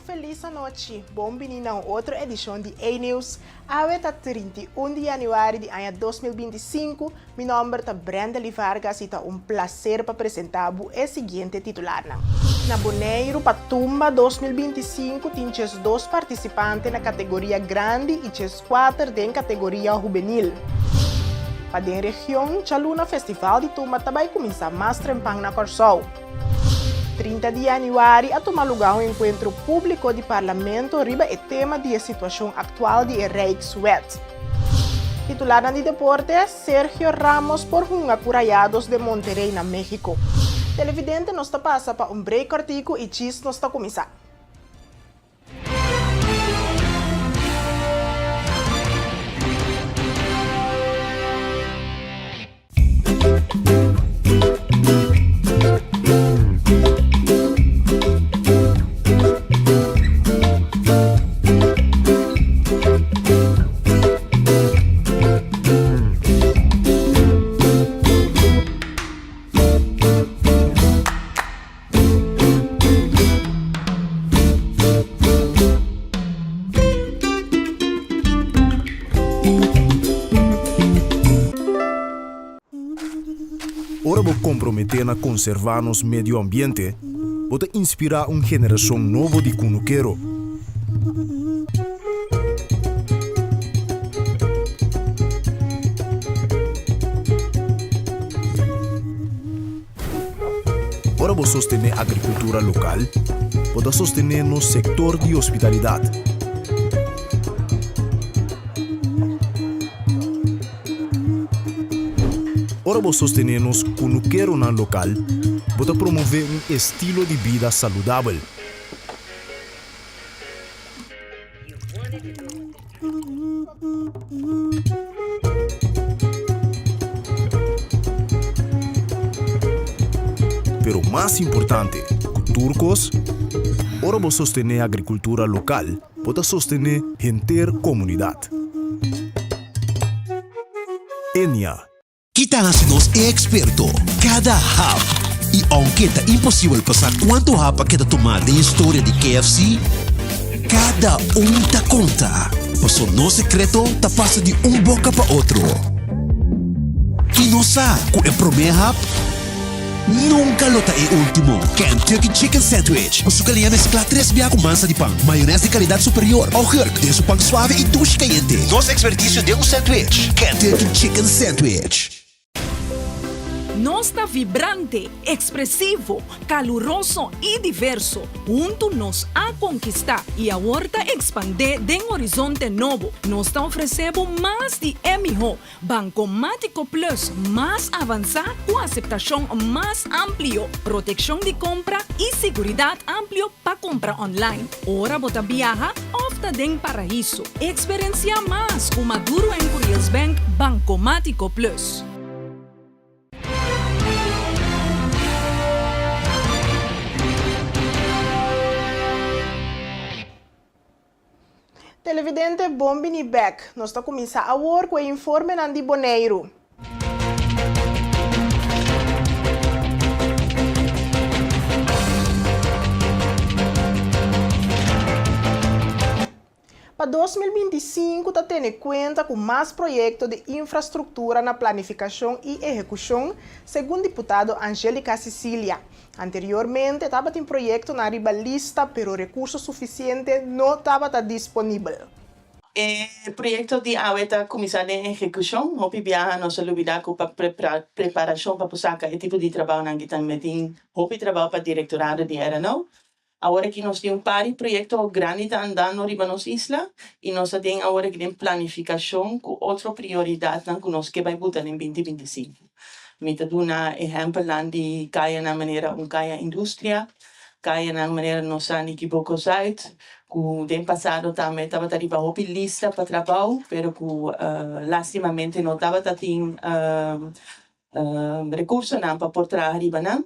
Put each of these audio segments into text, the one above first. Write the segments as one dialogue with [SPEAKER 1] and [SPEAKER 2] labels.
[SPEAKER 1] Felis anochi, bon bini na un otro edishon di A-News. Awe ta 31 di yanüari di aña 2025. Mi nòmber ta Brendely Vargas i ta un plaser pa presentá bo e siguiente titularnan. Na Boneiru pa Tumba 2025 tin 12 partisipante na kategoria grandi i 14 den kategoria hubenil. Pa den region, djaluna Festival di Tumba ta bai kuminsá mas trempan na Kòrsou. 30 di yanüari a tuma lugá un enkuentro públiko di Parlamento riba e tema di e situashon aktual di e Rijkswet. Titularnan di deporte, Sergio Ramos por hunga ku Rayados de Monterrey na México. Televidente nos ta pasa pa un break kòrtiku i djis nos ta kuminsá.
[SPEAKER 2] Ora bo komprometé na konservá nos medio ambiente, bo ta inspirá un generashon nobo di kunukero. Ora bo sostené agrikultura lokal, bo ta sostené nos sektor di hospitalidat. Ora bo sostené nos kunukeronan lokal, bo ta promové un estilo di bida saludabel. Pero mas importante ku tur kos, ora bo sostené agrikultura lokal, bo ta sostené henter komunidat. Enia.
[SPEAKER 3] Ki ta hasi nos e eksperto? Kada hap! I ounke ta imposibel pa sa kuantu hap a keda tumá den historia di KFC, kada un ta konta, paso nos sekreto ta pasa di un boka pa otro. I nos sa ku e promé hap nunka lo ta e último. Kentucky Chicken Sandwich ku su kaliña mesklá tres bia ku mansa di pan, mayonès di kalidat superior, augurk den su pan suave i dushi kayente. Nos ekspertisio den un sandwich, Kentucky Chicken Sandwich.
[SPEAKER 4] Nos ta vibrante, ekspresivo, kaluroso i diverso. Huntu nos a konkistá i awor ta ekspandé den horizonte nobo. Nos ta ofresé bo mas di e mihó. Bankomátiko Plus mas avansá ku aseptashon mas amplio, protekshon di kompra i siguridat amplio pa kompra online ora bo ta biaha òf ta den paraiso. Eksperensiá mas ku Maduro en Curiels Bank Bankomátiko Plus.
[SPEAKER 1] Televidente bon bini bek. Nos ta kuminsá awor ku e informenan di Boneiru. Pa 2025 ta tene kuenta ku mas proyekto di infrastruktura na planifikashon i ehekushon, segun diputado Anjelica Cicilia. Anteriormente tabatin proyektonan riba lista pero rekurso sufisiente no tabata disponibel.
[SPEAKER 5] E proyekto di awe ta kuminsá den ehekushon. Hopi biaha nos a lubidá ku pa preparashon pa por saka e tipo di trabounan ki tambe tin hopi trabou pa direktorado di RNO. Awor aki nos tin un par di proyekto grandi ta andando riba nos isla i nos ta den awor aki den planifikashon ku otro prioridatnan ku nos ke bai buta den 2025. Mi ta duna ehèmpelnan di kayanan manera un kaya industria, kayanan manera nos sa Nikiboko Zuid ku den pasado tambe tabata riba hopi lista pa trabou pero ku lastimamente no tabata tin Rekursonan pa por traha riba nan.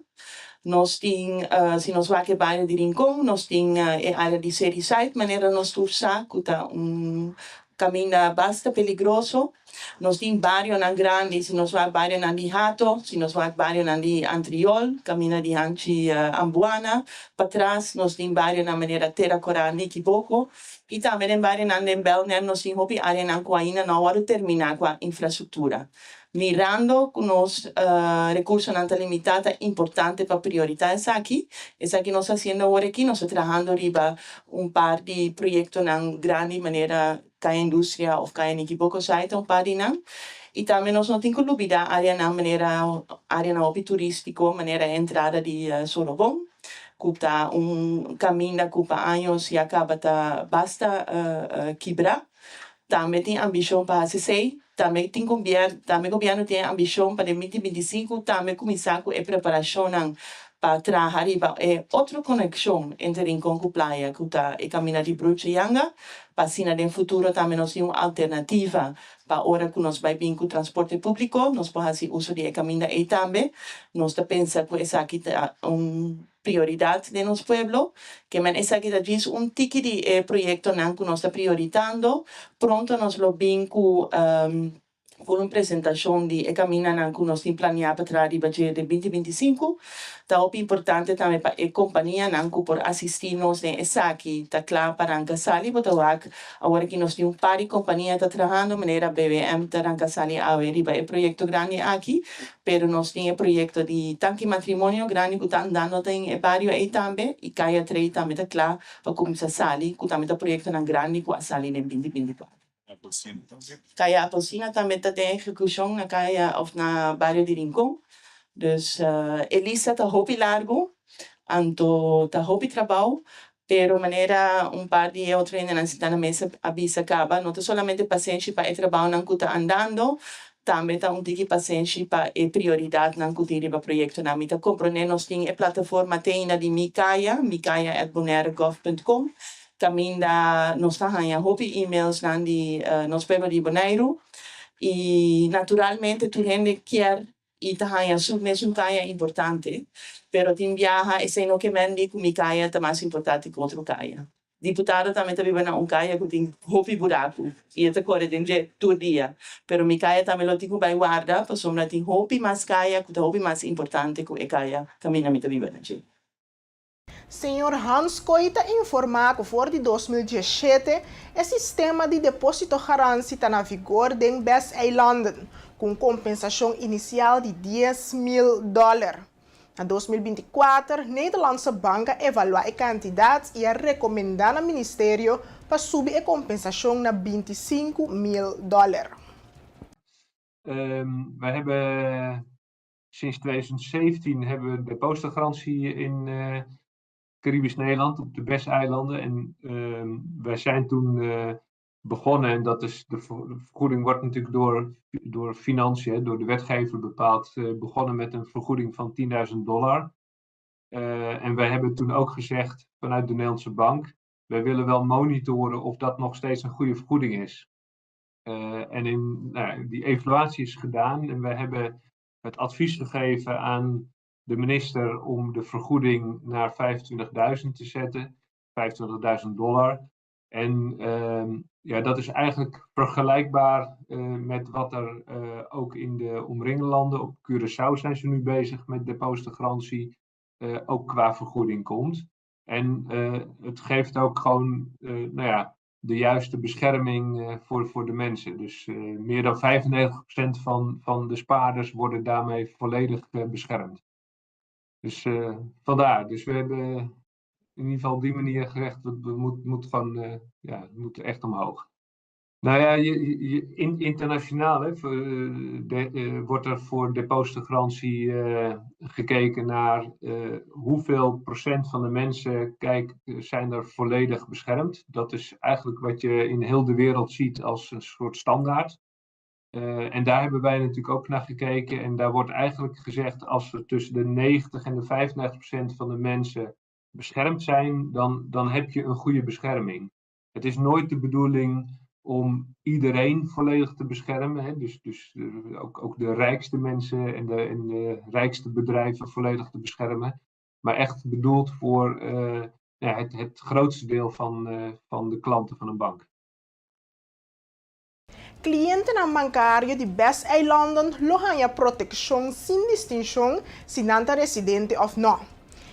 [SPEAKER 5] Nos tin, si nos wak e bario di Rincon, nos tin e área di City Side, manera nos tur sa ku ta un Kaminda basta peligroso. Nos tin barionan grandi, si nos wak barionan di Hato, si nos wak barionan di Antriol, kaminda di Hanchi Ambuana, patras nos tin barionan manera Tera Korá, Nikiboko, i tambe den barionan den Belnem nos tin hopi areanan ku ainda no a wòrdu terminá ku a infrastruktura. Mirando ku nos rekursonan ta limitá ta importante pa prioritá esaki. Esaki nos ta hasiendo awor aki, nos ta trahando riba un par di proyektonan grandi manera Kaya Industria òf Kaya Nikiboko Sai ta un par di nan. I tambe nos no tin ku lubidá areanan manera areanan hopi turístiko manera e entrada di Sorobon ku ta un kaminda ku pa años ya kaba ta basta kibrá. Tambe tin ambishon pa hasi esei. Tambe tin gobier tambe gobièrnu tin e ambishon pa den 2025 tambe kuminsá ku e preparashonnan pa traha riba e otro konekshon entre Rincon ku Playa ku ta e kaminda di Bruche Yanga pa asina den futuro tambe nos tin un alternativa pa ora ku nos bai bin ku transporte públiko nos por hasi uso di e kaminda ei tambe. Nos ta pensa ku esaki ta un prioridat den nos pueblo. Ke men esaki ta djis un tiki di e proyektonan ku nos ta prioritando. Pronto nos lo bin ku ku un presentashon di e kamindanan ku nos tin planiá pa traha riba dje den 2025. Ta hopi importante tambe pa e kompanianan ku por asistí nos den esaki ta kla pa ranka sali. Bo ta wak awor aki nos tin un par di kompania ta trahando manera BWM ta ranka sali awe riba e proyekto grandi aki. Pero nos tin e proyekto di Tanki Matrimonio grandi ku ta andando den e bario ei tambe i Kaya Trei tambe ta kla pa kuminsá sali ku tambe ta proyektonan grandi ku a sali den 2024. Kaya Apelsina tambe ta den ehekushon na kaya òf na bario di Rincon. Dus e lista ta hopi largu, anto ta hopi trabou, pero manera un par di e otro hendenan sintá na mesa a bisa kaba, no ta solamente pasenshi pa e trabounan ku ta andando, tambe ta un tiki pasenshi pa e prioridatnan ku tin riba proyektonan. Mi ta komprondé nos tin e plataforma te ainda di Mi Kaya, mikaya@bonairegov.com, kaminda nos ta haña hopi emailsnan di nos pueblo di Boneiru i naturalmente tur hende kier i ta haña su mesun kaya importante, pero tin biaha esei no ke men di ku mi kaya ta mas importante ku otro kaya. Diputado tambe ta biba na un kaya ku tin hopi buraku i e ta kore den dje tur dia, pero mi kaya tambe lo tin ku bai warda pasobra tin hopi mas kaya ku ta hopi mas importante ku e kaya kaminda mi ta biba na dje.
[SPEAKER 1] Señor Hans Kooi ta informá ku for di 2017 e sistema di depositogarantie ta na vigor den BES-eilanden, ku un kompensashon inisial di 10.000 dòler. Na 2024, Nederlandse Bank a evaluá e kantidat i a rekomendá na ministerio pa subi e kompensashon na 25.000 dòler.
[SPEAKER 6] Wij hebben sinds 2017 hebben we depositogarantie in Caribisch Nederland, op de BES-eilanden. En wij zijn toen begonnen, en dat is de vergoeding wordt natuurlijk door financiën, door de wetgever bepaald, begonnen met een vergoeding van $10.000. En wij hebben toen ook gezegd vanuit de Nederlandse Bank, wij willen wel monitoren of dat nog steeds een goede vergoeding is. En nou, die evaluatie is gedaan en wij hebben het advies gegeven aan de minister om de vergoeding naar 25.000 te zetten, $25.000. En ja, dat is eigenlijk vergelijkbaar met wat er ook in de omringende landen, op Curaçao zijn ze nu bezig met depositogarantie, ook qua vergoeding komt. En het geeft ook gewoon, nou ja, de juiste bescherming voor de mensen. Dus meer dan 95% van de spaarders worden daarmee volledig beschermd. Dus vandaar. Dus we hebben in ieder geval op die manier gezegd, het moet gewoon, ja, het moet echt omhoog. Nou ja, internationaal, hè, wordt er voor depositogarantie gekeken naar hoeveel procent van de mensen, kijk, zijn er volledig beschermd. Dat is eigenlijk wat je in heel de wereld ziet als een soort standaard. En daar hebben wij natuurlijk ook naar gekeken. En daar wordt eigenlijk gezegd, als er tussen de 90 en de 95% van de mensen beschermd zijn, dan heb je een goede bescherming. Het is nooit de bedoeling om iedereen volledig te beschermen. Hè? Dus ook de rijkste mensen en de rijkste bedrijven volledig te beschermen. Maar echt bedoeld voor ja, het grootste deel van de klanten van een bank.
[SPEAKER 1] Klientenan bankario di BES-eilanden lo haña protekshon sin distinshon si nan ta residente òf nò.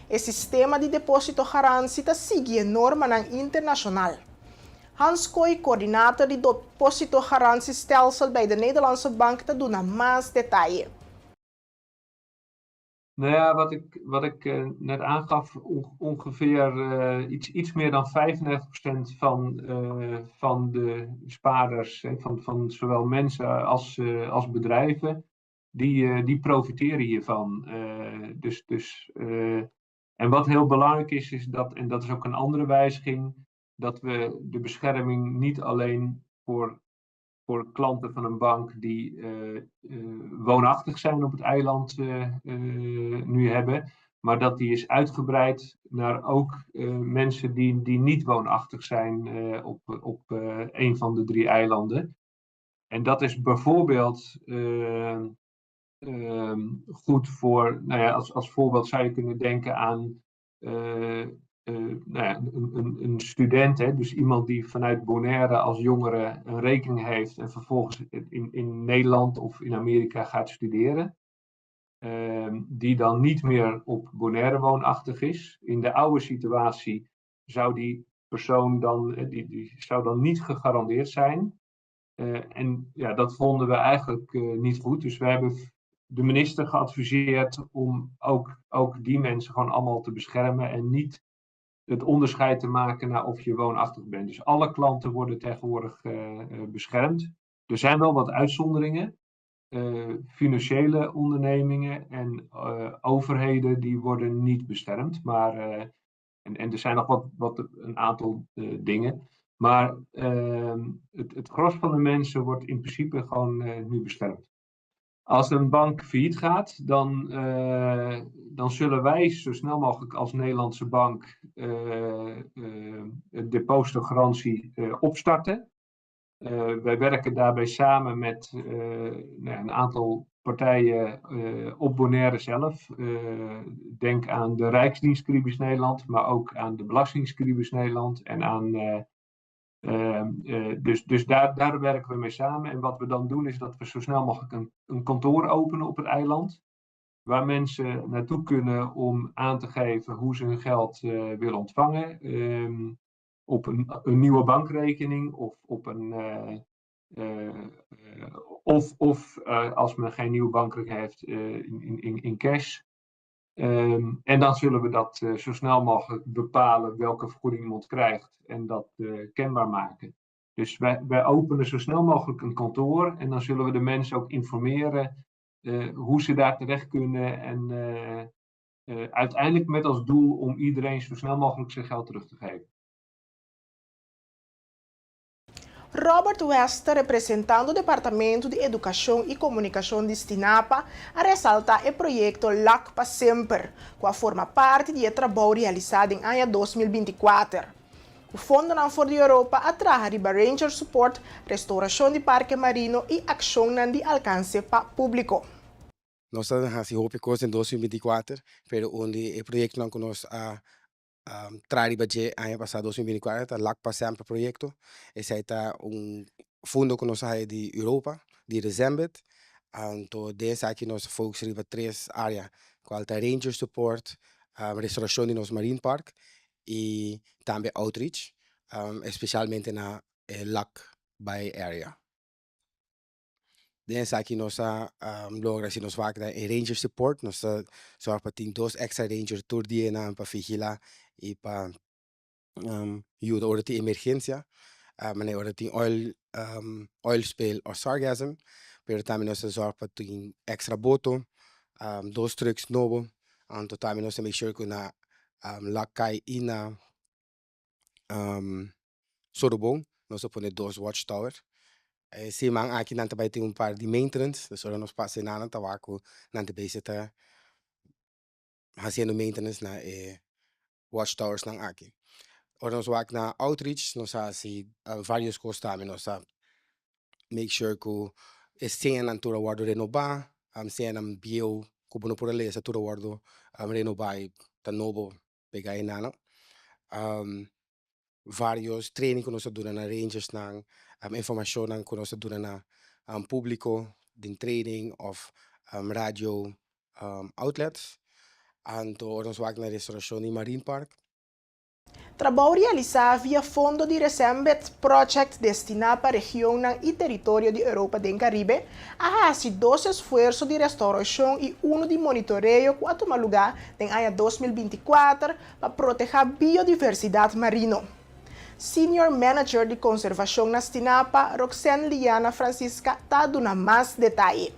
[SPEAKER 1] E sistema di depositogarantie ta sigui e normanan internashonal. Hans Kooi, koordinator di depositogarantiestelsel bij de Nederlandse Bank, ta duna mas detaye.
[SPEAKER 6] Nou ja, wat ik net aangaf, ongeveer iets meer dan 95% van de spaarders, van zowel mensen als bedrijven, die profiteren hiervan. Dus, en wat heel belangrijk is, is dat, en dat is ook een andere wijziging, dat we de bescherming niet alleen voor klanten van een bank die woonachtig zijn op het eiland nu hebben, maar dat die is uitgebreid naar ook mensen die niet woonachtig zijn op een van de drie eilanden. En dat is bijvoorbeeld goed voor, nou ja, als voorbeeld zou je kunnen denken aan nou ja, een student, hè, dus iemand die vanuit Bonaire als jongere een rekening heeft en vervolgens in Nederland of in Amerika gaat studeren. Die dan niet meer op Bonaire woonachtig is. In de oude situatie zou die persoon dan, die zou dan niet gegarandeerd zijn. En ja, dat vonden we eigenlijk niet goed. Dus we hebben de minister geadviseerd om ook die mensen gewoon allemaal te beschermen en niet het onderscheid te maken naar of je woonachtig bent. Dus alle klanten worden tegenwoordig beschermd. Er zijn wel wat uitzonderingen. Financiële ondernemingen en overheden, die worden niet beschermd. Maar, en er zijn nog een aantal dingen. Maar het gros van de mensen wordt in principe gewoon nu beschermd. Als een bank failliet gaat, dan zullen wij zo snel mogelijk als Nederlandse bank het depositogarantie opstarten. Wij werken daarbij samen met, nou, een aantal partijen op Bonaire zelf. Denk aan de Rijksdienst Caribisch Nederland, maar ook aan de Belastingdienst Caribisch Nederland en aan dus daar werken we mee samen. En wat we dan doen, is dat we zo snel mogelijk een kantoor openen op het eiland, waar mensen naartoe kunnen om aan te geven hoe ze hun geld willen ontvangen. Op een nieuwe bankrekening of op een. Of als men geen nieuwe bankrekening heeft, in cash. En dan zullen we dat zo snel mogelijk bepalen, welke vergoeding iemand krijgt, en dat kenbaar maken. Dus wij openen zo snel mogelijk een kantoor en dan zullen we de mensen ook informeren hoe ze daar terecht kunnen. En uiteindelijk met als doel om iedereen zo snel mogelijk zijn geld terug te geven.
[SPEAKER 1] Robert Wester, representando Departamento di Edukashon i Komunikashon di Stinapa, a resaltá e proyekto Lac pa Semper, ku a forma parti di trabou realisá den aña 2024. E fondonan for di Europa a traha riba Ranger Support, restourashon di parke marino i akshon di alkanse pa públiko.
[SPEAKER 7] Nos a hasi hopi kos den 2024, pero un di e proyektonan ku nos a traha riba dje aña pasá 2024 ta Lac pa Semper proyekto. Esei ta un fondo ku nos a haya di Europa, di Resembid. Anto den esaki nos a focus riba tres área, kual ta Ranger Support, restaurashon di nos Marine Park i tambe outreach, espesialmente na Lac Bay Area. Den esaki nos a logra, si nos wak e Ranger Support, nos ta zorg pa tin dos extra ranger tur dia pa vigilá i pa yuda ora tin emergensia, manera ora tin oil spill òf sargassum, pero tambe nos ta zorg pa tin extra boto, dos trucks nobo, anto tambe nos ta make sure ku na Lac Cai i na Sorobon nos a pone dos watchtower. E siman aki nan ta bai tin un par di maintenance, dus ora nos pasa einan ta wak ku nan ta bezig ta hasiendo maintenance na e watchtowers nan aki. Ora nos wak na outreach, nos a hasi varios kos tambe. Nos a make sure ku e señanan tur a wòrdu renobá, señanan bieu ku bo no por a lesa tur a wòrdu renobá i ta nobo pegá einan. varios training ku nos ta duna na rangersnan, informashonnan ku nos ta duna na públiko den training òf radio outlets. Anto ora nos wak na restaurashon di Marine Park.
[SPEAKER 1] Trabou realisá via fondo di Resembed Project destiná pa regionnan i teritorio di Europa den Karibe, a hasi dos esfuerso di restaurashon i unu di monitoreo ku a tuma lugá den aña 2024 pa protehá biodiversidat marino. Senior Manager di Konservashon na Stinapa, Roxanne Liana Francisca ta duna mas detaye.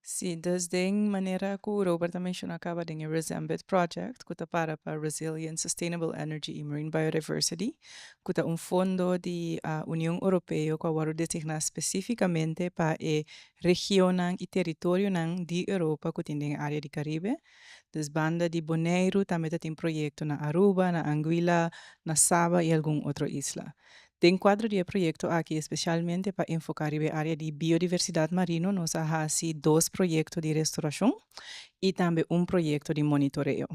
[SPEAKER 8] Sí, dus den manera ku Robert a menshoná kaba den e Resembed Project, ku ta para pa Resilient Sustainable Energy i Marine Biodiversity, ku ta un fondo di Union Oropeo ku a wòrdu designá spesífikamente pa e regionnan i teritorionan di Europa ku tin den e área di Karibe. Dus banda di Boneiru tambe ta tin proyekto na Aruba, na Anguilla, na Saba i algun otro isla. Den kuadro di e proyekto aki espesialmente pa enfoká riba e área di biodiversidat marino nos a hasi dos proyekto di restorashon i tambe un proyekto di monitoreo.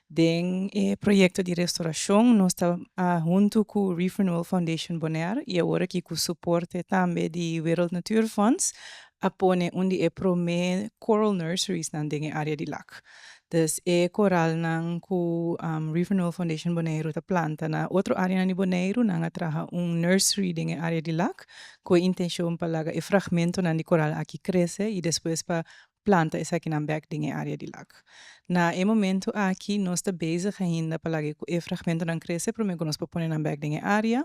[SPEAKER 8] Den e proyekto di restorashon nos ta huntu ku Reef Renewal Foundation Bonaire i awor aki ku soporte tambe di Wereld Natuurfonds a pone un di e promé coral nurseries-nan den e área di Lac. Dus e koralnan ku Reef Renewal Foundation Boneiru ta planta na otro áreanan di Boneiru, nan a traha un nursery den e área di Lac ku e intenshon pa laga e fragmentonan di koral aki krese i despues pa planta esakinan bèk den e área di Lac. Na e momentu aki nos ta bezig ainda pa laga e fragmentonan krese promé ku nos por pone nan bèk den e área.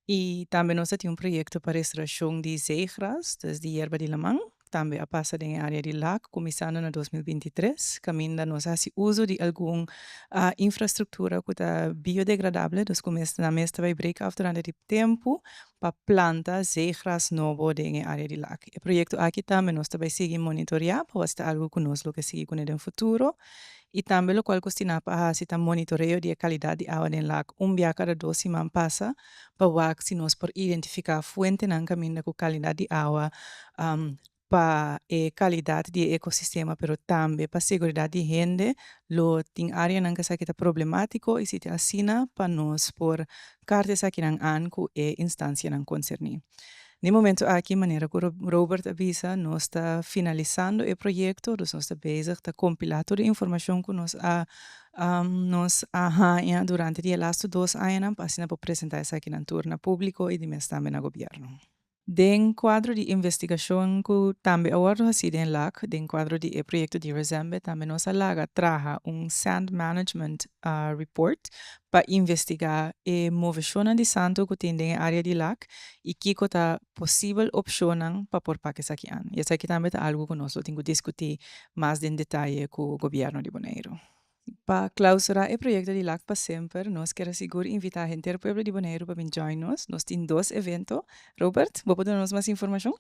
[SPEAKER 8] I tambe nos a tin un proyekto pa restaurashon di zeegras, dus di yerba di laman, tambe a pasa den e área di Lac kuminsando na 2023, kaminda nos a hasi uso di algun infrastruktura ku ta biodegradable, dus ku mes nan mes ta bai break af durante di tempu pa planta zeegras nobo den e área di Lac. E proyekto aki tambe nos ta bai sigui monitoreá pa wak si ta algu ku nos lo ke sigui kuné den futuro. I tambe lokual ku Stinapa a hasi ta monitoreo di e kalidat di awa den lak un bia kada dos siman pasa pa wak si nos por identifiká fuentenan kaminda ku kalidat di awa pa e kalidat di e ekosistema pero tambe pa seguridat di hende lo tin áreanan ku esaki ta problemátiko i si ta asina pa nos por karta esakinan an ku e instansianan konserní. Na e momento aki, manera ku Robert a bisa, nos ta finalisando e proyekto, dus nos ta bezig ta kompilá tur e informashon ku nos a nos a haña durante di e lastu dos añanan pa asina por presentá esakinan tur na públiko i dimes tambe na gobièrnu. Den kuadro di investigashon ku tambe a wòrdu hasí den lak, den kuadro di e proyekto di Rezembe, tambe nos a laga traha un sand management report pa investigá e moveshonnan di santu ku tin den e área di lak i kiko ta posibel opshonnan pa por pak esaki an. I esaki tambe ta algu ku nos lo tin ku diskutí mas den detaye ku gobièrnu di Boneiru. Pa klausurá e proyekto di Lak pa Semper, nos kier a sigur invitá henter pueblo di Boneiru pa bin join nos. Nos tin dos evento. Robert, bo por duna nos mas informashon?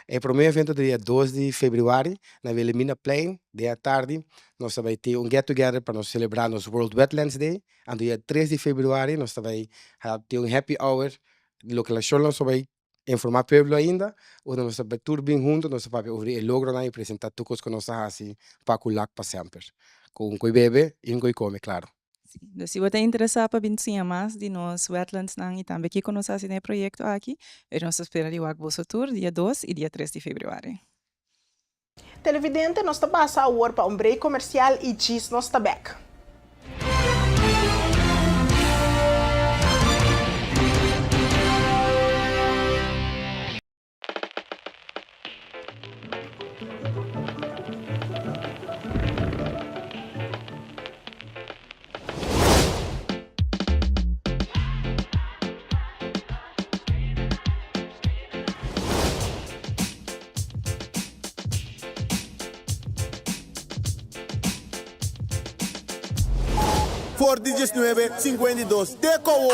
[SPEAKER 7] E promé evento ta dia dos di febrüari na Wilhelminaplein den atardi. Nos ta bai tin un get together pa nos selebrá nos World Wetlands Day. Anto dia tres di febrüari nos ta bai tin un happy hour Lokalisashon nos ta bai informá pueblo ainda, unda nos ta bai tur bin hunto, nos ta papia over di e logronan i presentá tur kos ku nos ta hasi pa ku lak pa semper. Ku un koi bebe i un koi kome, klaro.
[SPEAKER 8] Sí, dus si bo ta interesá pa bin siña mas di nos wetlandsnan i tambe kiko nos hasi den e proyekto aki, nos ta spera di wak boso tur dia dos i dia tres di febrüari.
[SPEAKER 1] Televidente nos ta pasa awor pa un break comercial y djis nos ta bek.
[SPEAKER 9] For di diesnuebe 52 te kowo!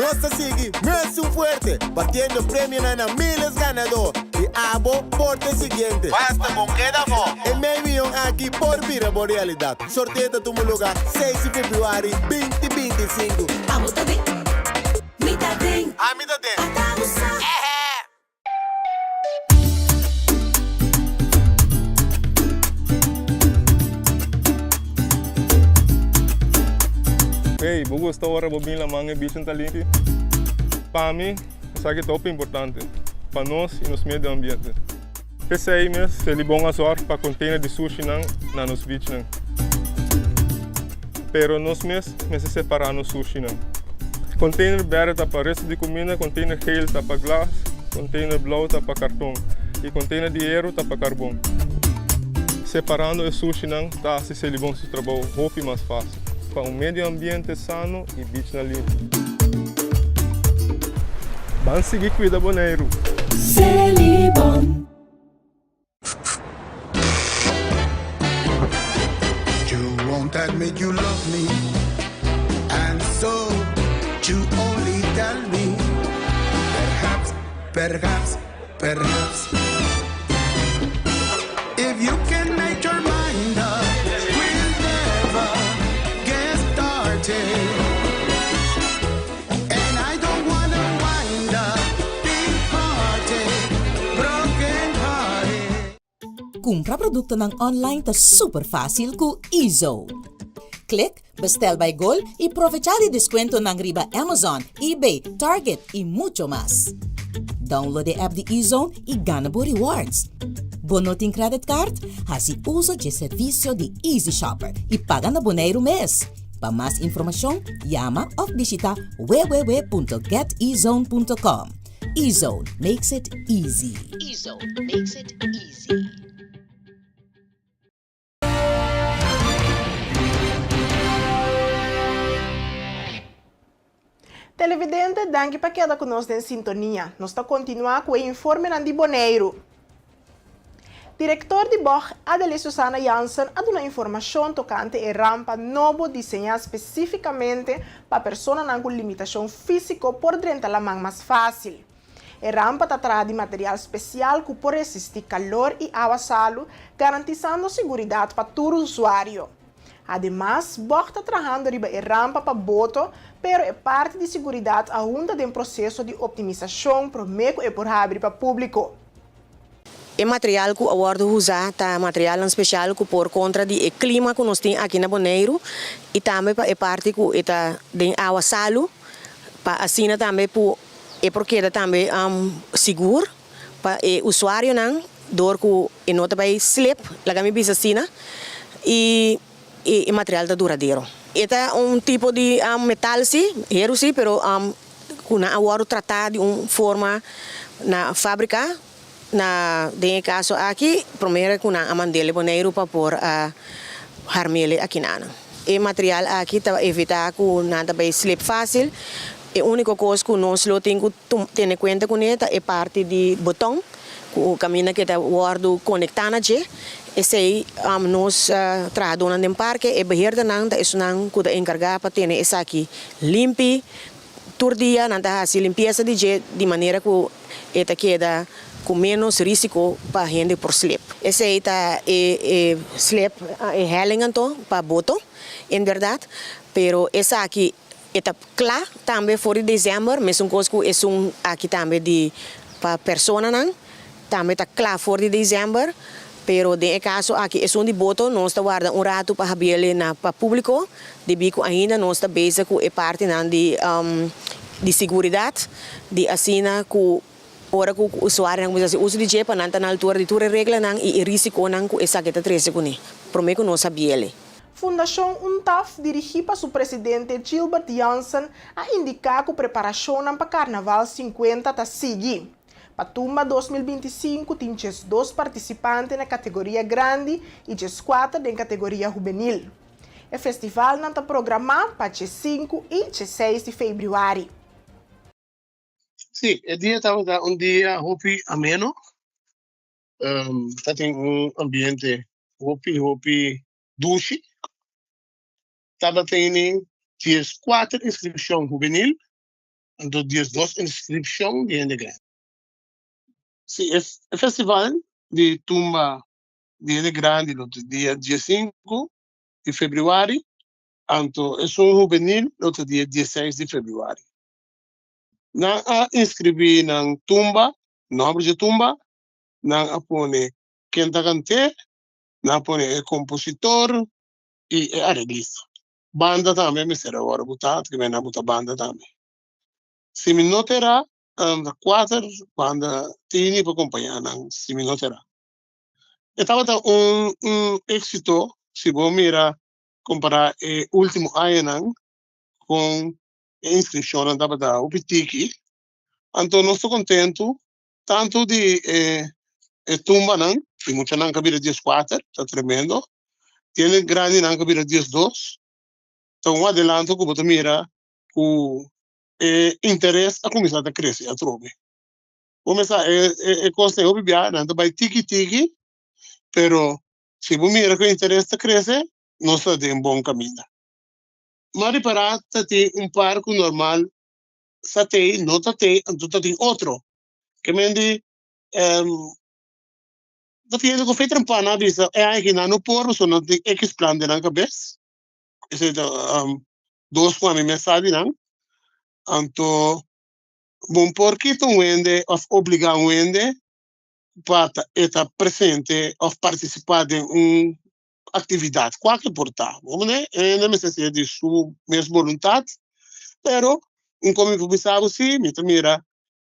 [SPEAKER 9] Nos ta sigui mesun fuerte, batiendo premionan na miles ganadó. I abo por ta e siguiente.
[SPEAKER 10] Basta bon keda afó!
[SPEAKER 9] E mei miyon aki por bira bo realidat. Sorteo ta tuma luga seis di februari 2025.
[SPEAKER 11] Abo ta den, mi ta den.
[SPEAKER 10] Ami ta den.
[SPEAKER 11] Ata bo sa.
[SPEAKER 10] Ehe!
[SPEAKER 12] Hey!
[SPEAKER 10] Hey, bo gusta ora bo bin laman e beach ta limpi? Pa mi, esaki ta hopi importante. Pa nos y nos medio ambiente. P'esey mes, Selibon a zorg pa container di sushinan na nos beachnan. Pero nos mes mester separa nos sushinan. Container berde ta pa resto di cuminda, container geel ta pa glas, container blauw ta pa carton y container di hero ta pa carbon. Separando e sushinan ta haci Selibon su trabou hopi mas facil. Pa un medio ambiente sano y beachnan limpi. Ban sigui cuida Boneiru!
[SPEAKER 11] Selibon.
[SPEAKER 12] You won't admit you love me And so you only tell me Perhaps, perhaps, perhaps If you can make your mind up We'll never get started And I don't wanna wind up Big hearted, broken hearted
[SPEAKER 13] Kumpra produktonan online ta super fásil ku eZone. Click Bestel by Gol i probechá di deskuentonan riba Amazon, eBay, Target i mucho mas. Download e app di eZone i gana bo rewards. Bo no tin credit card? Hasi uso dje servisio di Easy Shopper i paga na Boneiru mes. Pa mas informashon, yama òf bishitá www.getezone.com. eZone makes it easy.
[SPEAKER 11] eZone makes it easy.
[SPEAKER 1] Televidente, danki pa keda ku nos den sintonia. Nos ta kontinuá ku e informenan di Boneiru. Direktor di bog, Adelie Susana Jansen, a duna informashon tokante e rampa nobo diseñá spesífikamente pa personanan ku limitashon físiko por drenta laman mas fásil. E rampa ta traha di material spesial ku por resistí kalor i awa salu, garantisando siguridat pa tur usuario. Ademas, bog ta trahando riba e rampa pa boto, pero e parti di siguridat aun ta den proseso di optimisashon promé ku e por habri pa públiko.
[SPEAKER 14] E material ku a wòrdu usá ta materialnan spesial ku por kontra di e klima ku nos tin aki na Boneiru i tambe pa e parti ku e ta den awa salu pa asina tambe por e por keda tambe sigur pa e usuarionan dor ku e no ta bai slip, laga mi bisa asina, i e material ta duradero. E ta un tipo di metal si, heru si, pero ku nan a wòrdu tratá di un forma na fábrika, na den e kaso aki promé ku nan a mand'é Boneiru pa por a harm'é akinan. E material aki ta evitá ku nan ta bai slip fásil. E úniko kos ku nos lo tin ku tene kuenta kuné ta e parti di boton ku kaminda ku e ta wòrdu konektá na dje. Esei nos trahadónan den parke, e beheerdernan ta esunnan ku ta enkargá pa tene esaki limpi. Tur dia nan ta hasi limpiesa di dje di manera ku e ta keda ku ménos rísiko pa hende por slip. Esei ta e e slip, e helling anto pa boto, en bèrdat. Pero esaki e ta kla tambe for di desèmber, mesun kos ku esun aki tambe di pa personanan. Tambe ta kla for di december, pero den e kaso aki esun di boto nos ta warda un ratu pa habiele na pa publico, debí ku ainda nos ta bezig ku e partinan di di siguridat, di asina ku ora ku usuarionan kuminsá hasi uso di dje pa nan ta na altura di tur e reglanan i e risikonan ku esaki ta trese kuné, promé ku nos habiele.
[SPEAKER 1] Fundashon UNTAF, dirigí pa su presidente Gilbert Jansen, a indiká ku preparashonnan pa Karnaval 50 ta sigui. Pa Tumba 2025 tin 12 partisipante na kategoria grandi i 14 den kategoria hubenil. E festivalnan ta programá pa 5 i 6 di febrüari.
[SPEAKER 15] Sí, e dia tabata un dia hopi ameno. Tatin un ambiente hopi hopi dushi. Tabatin 14 inskripshon hubenil anto 12 inskripshon di hende grandi. Sí, e festival di tumba di hende grandi lo ta dia 15 di febrüari, anto esun hubenil lo ta dia 16 di febrüari. Nan a inskribí nan tumba, nòmber dje tumba, nan a pone ken ta kant'é, nan a pone e kompositor i e areglista. Banda tambe mester a wòrdu butá, ta kimen a buta banda tambe. Si mi no ta erá, ta kuater banda tini pa kompañá nan, si mi no ta erá. E tabata un un éksito si bo mira kompará e último añanan kon e inskripshonnan tabata hopi tiki. Anto nos ta kontentu tantu di e e tumbanan, di muchanan ku a bira dieskuater, ta tremendo, tiene grandinan ku a bira diesdos, ta un adelanto ku bo ta mira ku e interes a kuminsá ta krese atrobe. Bo mester sa e e kos den hopi bia nan ta bai tiki tiki, pero si bo mira ku e interes ta krese, nos ta den bon kaminda. M'a ripará ta tin un par ku normal sa tei, no ta tei, anto ta tin otro. Ke men di ta tin hende ku fe trempa nan a bisa e aña aki nan no por pasobra nan tin ekis plan den nan kabes. Esei ta dos ku ami mes sa di nan. Anto bo por kita un hende òf obligá un hende pa e ta presente òf partisipá den un aktividat, kualke por ta. Bo mane e hende mester ser di su mes boluntat, pero un kon mi por bisa bo si, mi ta mira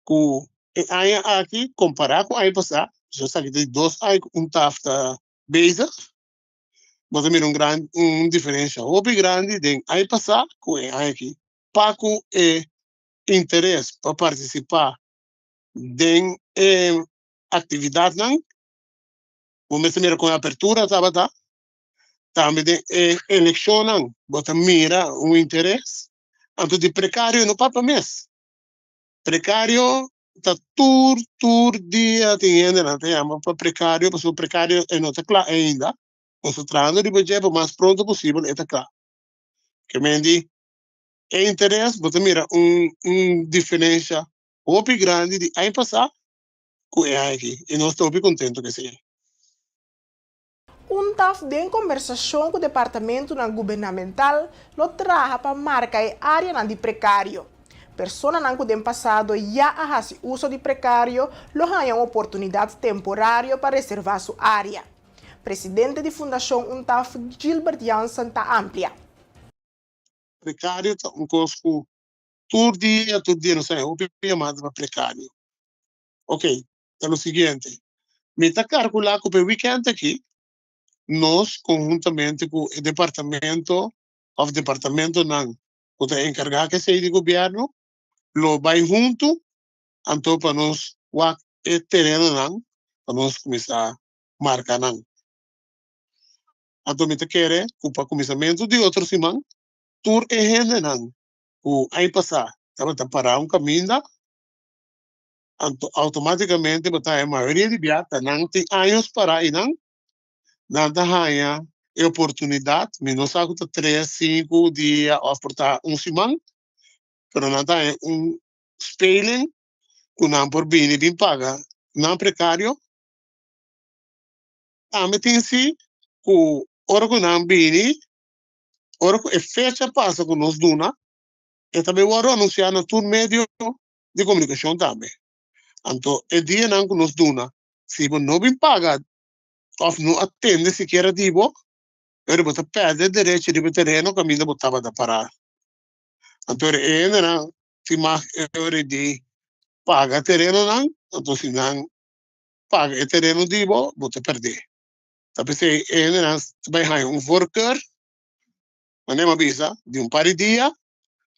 [SPEAKER 15] ku e aña aki kompará ku aña pasá, pasobra esaki ta di dos aña ku un taf ta bezig, bo ta mira un gran un diferensha hopi grandi den aña pasá ku e aña aki pa ku e interes pa partisipá den e aktividatnan. Bo mester mira kon e apertura tabata. Tambe den e elekshonnan bo ta mira un interes. Anto di prekario no papia mes. Prekario ta tur tur dia tin hendenan ta yama pa prekario pasobra prekario e no ta kla ainda. Nos ta trahando riba dje pa mas pronto posibel e ta kla. Ke men di e interes bo ta mira un un diferensha hopi grandi di aña pasá ku e aña aki i nos ta hopi kontentu ku esei.
[SPEAKER 1] Un taf den kombersashon ku departamentunan gubernamental lo traha pa marka e áreanan di prekario. Personanan ku den pasado ya a hasi uso di prekario lo haña un oportunidat temporario pa reservá su área. Presidente di Fundashon Untaf Gilbert Jansen ta amplia.
[SPEAKER 15] Prekario ta un kos ku tur dia tur dia nos ta haña hopi yamada pa prekario. Ok, ta lo siguiente, mi ta calcula cu p'e weekend aki nos conhuntamente cu e departamento of departamentonan cu ta encarga cu esey di gobierno lo bay hunto anto pa nos wak e terenonan pa nos cuminsa marca nan. Anto mi ta kere cu pa cuminsamento di otro siman tur e hendenan cu aña pasa tabata para un caminda anto automáticamente bo ta haña mayoria di bia ta nan tin años para einan, nan ta haña e oportunidat, mi no sa ku ta tres, sinku dia òf por ta un siman, pero nan ta haña un speling ku nan por bini bin paga nan prekario. Tambe tin si ku ora ku nan bini, ora ku e fecha pasa ku nos duna, e ta bin wòrdu anunsiá na tur medio di komunikashon tambe. Anto e dianan ku nos duna, si bo no bin paga òf no a tende sikiera di bo, pero bo ta pèrdè derecho riba e tereno kaminda bo tabata pará. Anto e hendenan tin mag e ora di paga terenonan, anto si nan paga e tereno di bo, bo ta pèrdè. Ta p'esei e hendenan ta bai haña un voorkeur, manera mi a bisa, di un par di dia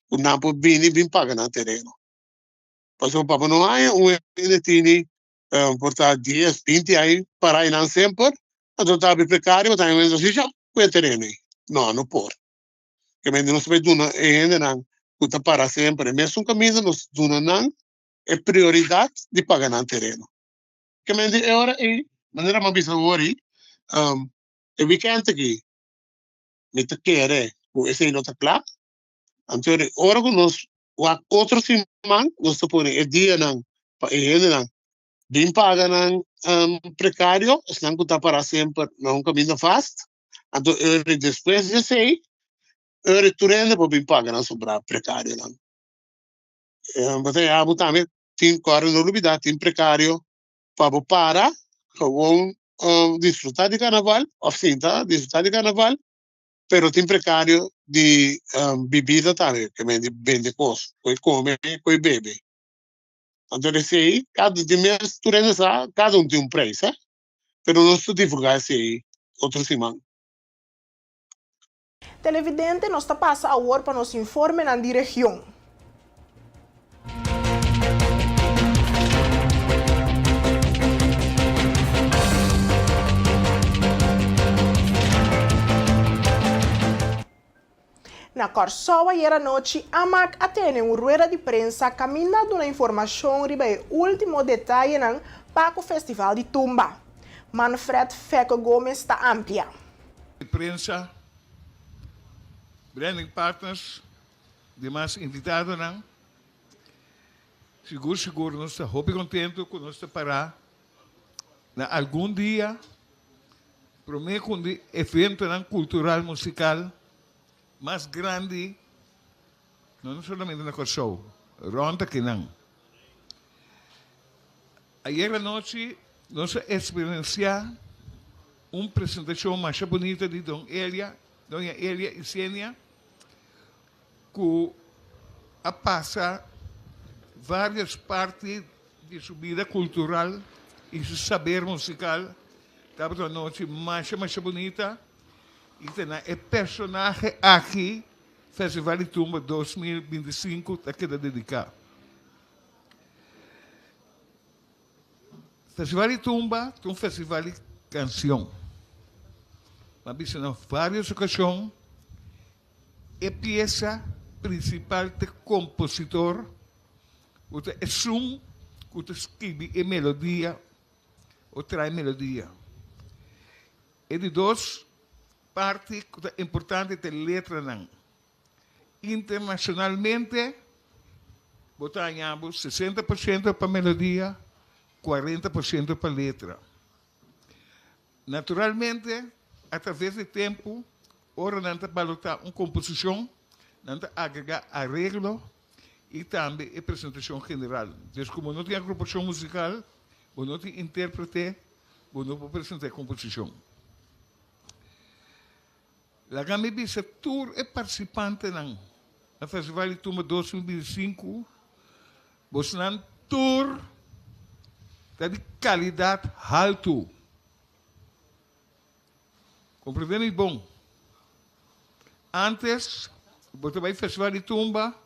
[SPEAKER 15] ku nan por bini bin paga nan tereno. Pasobra pa bo no haña un hende tini por ta dies, binti aña para einan semper, anto ta habri prekario bo ta haña un hende así ku e tereno ei. No, no por. Kemende nos ta bai duna e hendenan ku ta para semper e mesun kaminda nos duna nan e prioridat di paga nan tereno. Kemende e ora ei, manera mi a bisa awor ei, e wikènt aki mi ta kere ku esei no ta kla. Anto ora ku nos wak otro siman nos ta pone e dianan pa e hendenan bin paga nan prekario, esnan ku ta para semper na un kaminda vast. Anto ora despues di esei, ora tur hende por bin paga nan sobrá prekarionan. Bo ta yaha bo tambe tin, kòrda no lubidá, tin prekario pa bo para gewoon disfrutá di karnaval òf sinta disfrutá di karnaval. Pero tin prekario di bibida tambe, ke men di bende kos, ku e kome, ku e bebe. Anto esei, kada di mes tur hende sa, kada un tin un preis, eh. Pero nos ta divulgá esei otro siman.
[SPEAKER 1] Televidente nos ta pasa awor pa nos informenan di region. Na Kòrsou ayera nochi Amak a tene un rueda di prensa kaminda a duna informashon riba e último detayenan pa ku Festival di Tumba. Manfred Fecco Gomez ta amplia.
[SPEAKER 16] Prensa, branding partners, demas invitadonan. Sigur sigur nos ta hopi contento cu nos ta para na algun dia prome cu di eventonan cultural musical mas grandi no solamente na Corsou, rond akinan. Ayer anochi nos a experiencia un presentacion masha bunita di Don Elia, Doña Elia Isenia, cu a pasa varios parti di su bida cultural y su saber musical. Tabata un anochi masha masha bunita y ta na e personahe aki Festival di Tumba 2025 ta keda dedica. Festival di Tumba ta un festival di cancion. M'a bisa na varios ocasion e pieza principal ta e compositor cu ta esun cu ta scribi e melodia o trae melodia. E di dos parti cu ta importante ta e letranan. Internacionalmente bo ta haña bo 60% pa melodia, 40% pa letra. Naturalmente, a traves di tempu, ora nan ta balotá un komposishon, nan ta agregá areglo i tambe e presentashon general. Dus ku bo no tin agrupashon musikal, bo no tin intérprete, bo no por presentá e komposishon. Laga mi bisa tur e partisipantenan na Festival di Tumba 2025, bosnan tur ta di kalidat haltu. Komprendé mi bon. Antes bo ta bai Festival di Tumba,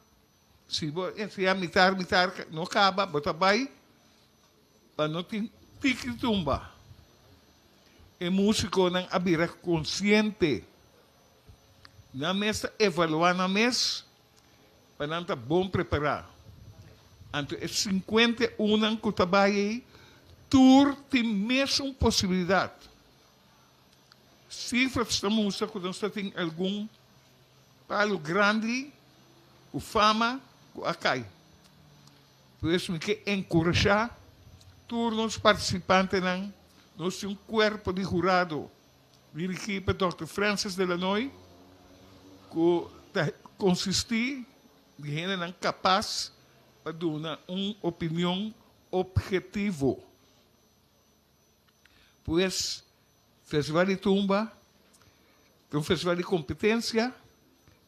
[SPEAKER 16] si bo ensayá mitar mitar no kaba, bo ta bai pa no tin tiki tumba. E músikonan a bira konsiente. Nan mes ta evaluá nan mes pa nan ta bon prepará. Anto e 51nan ku ta bai ei tur tin mesun posibilidat. Sifras ta mustra ku nos ta tin algun palu grandi ku fama ku a kai. Pues mi ke enkurashá tur nos partisipantenan, nos tin un kuerpo di hurado dirigí pa Dòkter Francis de Lanoy ku ta konsistí di hendenan kapas pa duna un opinion ophetivo. Pues Festival di Tumba ta un festival di kompetensia,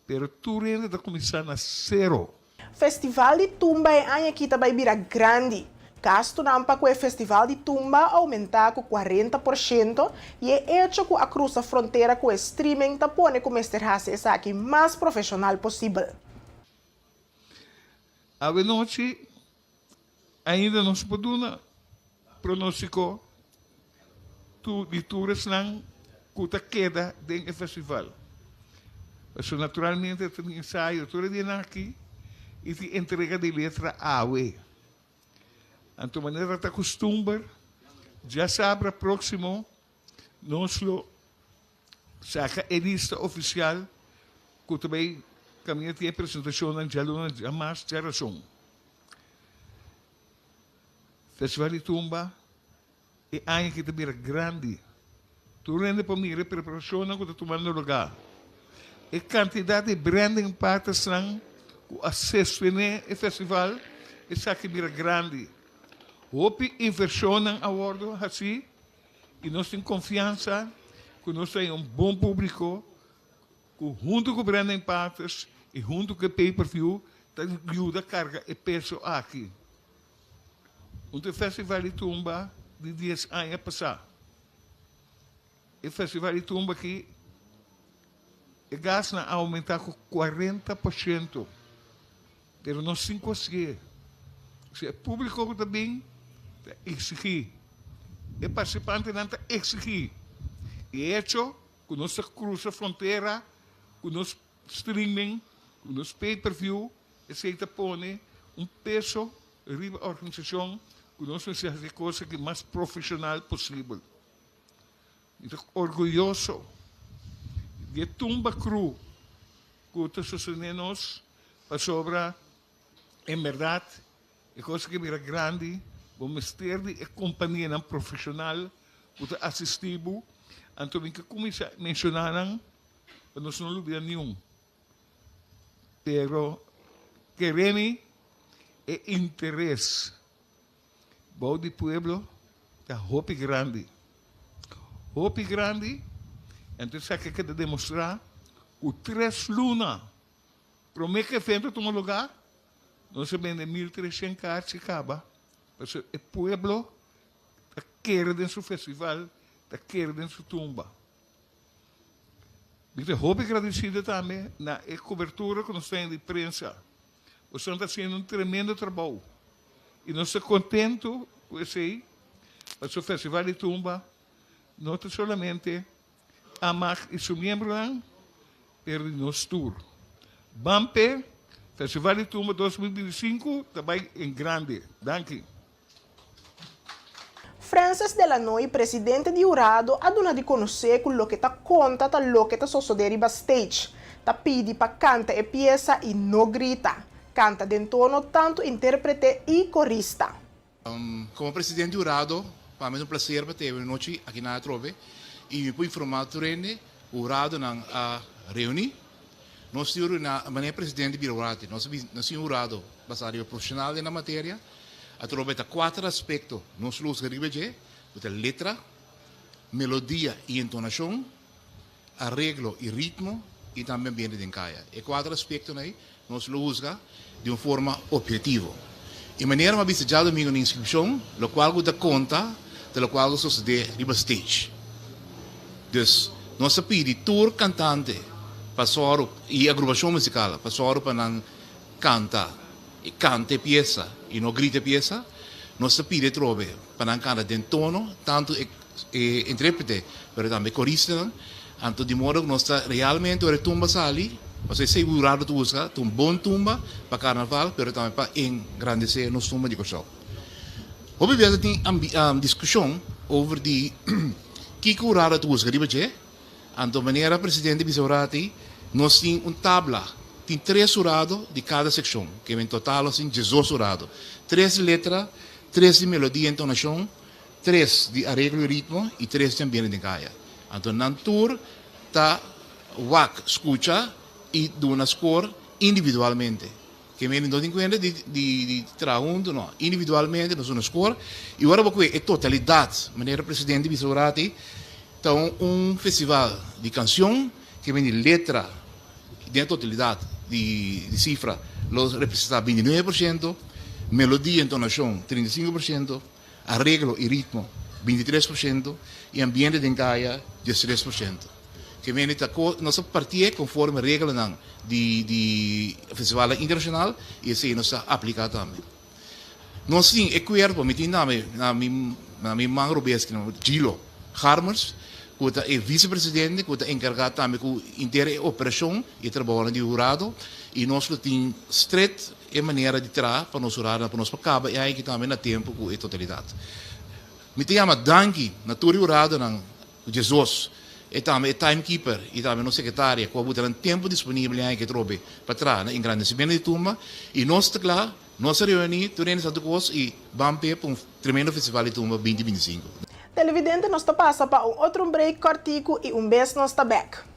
[SPEAKER 16] pero tur hende ta kuminsá na sero.
[SPEAKER 1] Festival di Tumba e aña aki ta bai bira grandi. Gastunan pa ku e Festival di Tumba a oumentá ku 40% i e echo ku a krusa frontera ku e streaming ta pone ku mester hasi esaki mas profeshonal posibel.
[SPEAKER 16] Awenochi Ainda nos por duna pronóstiko di tur esnan ku ta keda den e festival. Pasobra naturalmente ta tin ensayo tur e dianan aki i tin entrega di letra awe. Anto manera ta kustumber, djasabra próksimo nos lo saka e lista ofisial ku ta bai kaminda tin e presentashonnan djaluna, djamars, djarason. Festival di Tumba e aña aki ta bira grandi. Tur hende por mira e preparashonnan ku ta tumando lugá. E kantidat di branding partnersnan ku a sostené e festival, esaki bira grandi. Hopi invershonnan a wòrdu hasí i nos tin konfiansa ku nos ta haña un bon públiko. ku huntu ku Branding Partners i huntu ku e Pay Per View ta yuda karga e peso aki. Un ta e festival di tumba di dies aña pasá. E festival di tumba aki e gasnan a oumentá ku 40%, pero nos tin ku hasié. Si e públiko ku ta bin ta eksigí, e partisipantenan ta eksigí. E echo ku nos ta krusa frontera ku nos streaming, ku nos pay per view, esei ta pone un peso riba organisashon ku nos mester hasi e kos aki mas profeshonal posibel. Mi ta orguyoso di e tumba kru ku ta sostené nos pasobra en bèrdat e kos aki bira grandi, bo mester di e kompanianan profeshonal ku ta asistí bo. Anto mi ke kuminsá menshoná nan pa nos no lubida niun. Pero kere mi e interes Bou di pueblo ta hopi grandi. Hopi grandi, anto esaki a keda demostrá ku tres luna promé ku evento tuma lugá, nos a bende 1300 karchi kaba, pasobra e pueblo ta kere den su festival, ta kere den su tumba. Mi ta hopi gradisido tambe na e kobertura ku nos tin di prensa. Boso ta hasiendo un tremendo trabou y nos ta contento cu esey pasobra Festival di Tumba no ta solamente AMAG y su miembronan pero di nos tur. Ban p'e Festival di Tumba 2025 ta bay en grande. Danki.
[SPEAKER 1] Francis Delanoy, presidente di hurado, a duna di konosé ku loke ta konta ta loke ta sosodé riba stage. Ta pidi pa kanta e piesa i no grita. Kanta den tono tantu intérprete i korista.
[SPEAKER 17] Komo presidente di hurado, pa mi ta un plaser pa tebe nochi aki na atrobe i mi por informá tur hende ku huradonan a reuní. Nos tin un manera presidente bira hurado, nos tin un hurado basá riba profeshonal den nan materia. Atrobe ta kuater aspekto nos lo usa riba dje, ku ta letra, melodia i entonashon, areglo i ritmo i tambe ambiente den kaya. E kuater aspektonan ei nos lo husga di un forma ophetivo. E manera mi a bisa djadumingu na inskripshon, lokual ku ta konta ta lokual ku sosodé riba stage. Dus nos ta pidi tur kantante pa sòru i agrupashon musikal pa sòru pa nan kanta i kanta e piesa i no grita e piesa, nos ta pidi atrobe pa nan kanta den tono, tantu e e intérprete pero tambe e koristanan, anto di modo ku nos ta realmente ora e tumba sali, pasobra esei hurado ta buska, ta un bon tumba pa karnaval pero tambe pa engrandesé nos tumba di Kòrsou. Hopi biaha ta tin diskushon over di kiko hurado ta buska riba dje. Anto manera presidente bisa orati, nos tin un tabla, tin tres hurado di kada sekshon, ke en total nos tin diesdos hurado. Tres di letra, tres di melodia i entonashon, tres di areglo i ritmo i tres di ambiente den kaya. Anto nan tur ta wak, skucha i duna skor individualmente. Ke mende no tin kuenta di di traha huntu, no. Individualmente nos duna skor i ora bo kue e totalidat, manera presidente bisa orati, ta un un festival di kansion ke mende letra den e totalidat di di sifra lo representá 29%, melodia, entonashon 35%, Areglo i ritmo, 23%, i ambiente den kaya, 13%. Ke mende ta ko nos a partié konforme reglanan di di festivalnan internashonal i esei nos ta apliká tambe. Nos tin e kuerpo, mi tin tambe na mi na mi man robes ki nan Gilo Garmers ku ta e visepresidente ku ta enkargá tambe ku inter e operashon i e trabounan di hurado i nos lo tin stret E manera di traha pa nos huradonan pa nos por kaba e aña aki tambe na tempu ku e totalidat. Mi ta yama danki na tur e huradonan ku Jesus e tambe e timekeeper i tambe nos sekretaria ku a buta nan tempu disponibel e aña aki atrobe pa traha na engrandesimentu di tumba i nos ta kla, nos a reuní tur hende Santo Kos i ban p'e pa un tremendo festival di tumba 2025.
[SPEAKER 1] Televidente nos ta pasa pa un otro break kòrtiku i un bes nos ta bèk.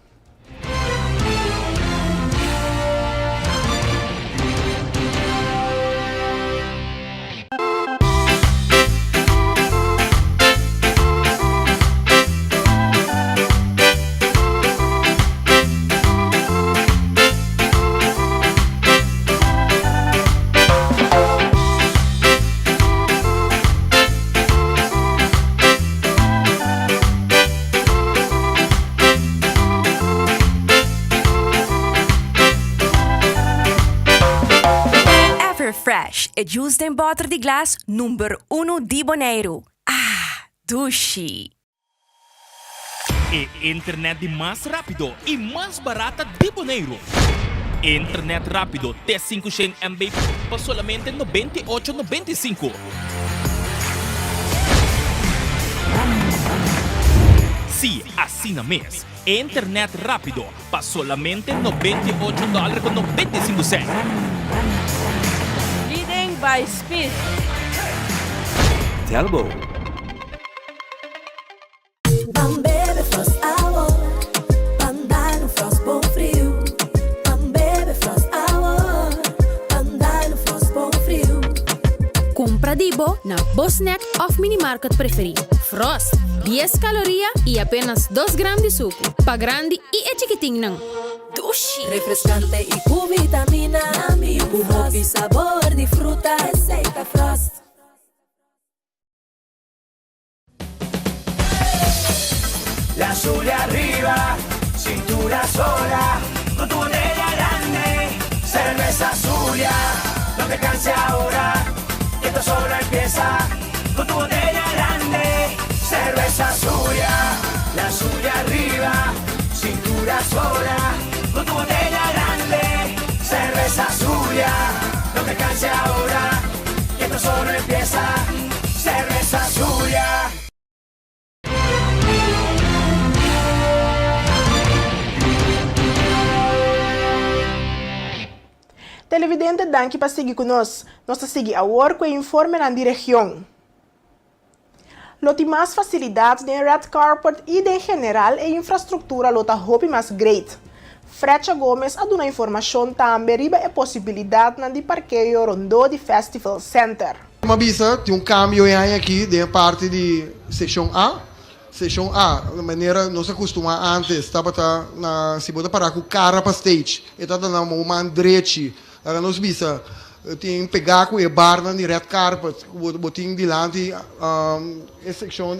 [SPEAKER 18] E juice den bòter di glas number unu di Boneiru. Ah, dushi!
[SPEAKER 19] E internet di mas rápido i mas barata di Boneiru. Internet rápido te 500 MB pa solamente 98,95. Sí, asina mes. Internet rápido pa solamente 98 dòler ku 95 sènt.
[SPEAKER 20] Leading by speed.
[SPEAKER 21] Telbo.
[SPEAKER 22] Ban bebe Frost awo, ban dal un Frost bon friu. Ban bebe Frost awo, ban dal un Frost bon friu.
[SPEAKER 23] Kumpra di bo na bo snack òf minimarket preferí. Frost, dies kaloria i apenas dos gram di suku. Pa grandi i e chikitinnan.
[SPEAKER 22] Dushi! Refreskante i ku vitamina. Ku hopi sabor di fruta. Esei ta Frost.
[SPEAKER 12] La Zulia arriba, cintura sola, con tu botella grande, cerveza Zulia, no te canses ahora, que esto solo empieza, con tu botella grande, cerveza Zulia, la Zulia arriba, cintura sola, con tu botella grande, cerveza Zulia, no te canses ahora, que esto solo empieza, cerveza Zulia.
[SPEAKER 1] Televidente danki pa sigui ku nos. Nos ta sigui awor ku e informenan di region. Lo tin mas fasilidat den red carpet i den general e infrastruktura lo ta hopi mas great. Frecha Gomez a duna informashon tambe riba e posibilidatnan di parkeo rondó di Festival Center.
[SPEAKER 24] M'a bisa tin un kambio e aña aki den e parti di sekshon A. Sekshon A, manera nos a kustumá ántes, tabata na si bo ta pará ku kara pa stage, e tabata na bo man drechi. Laga nos bisa tin pegá ku e barnan di red carpet ku bo tin dilanti e sekshon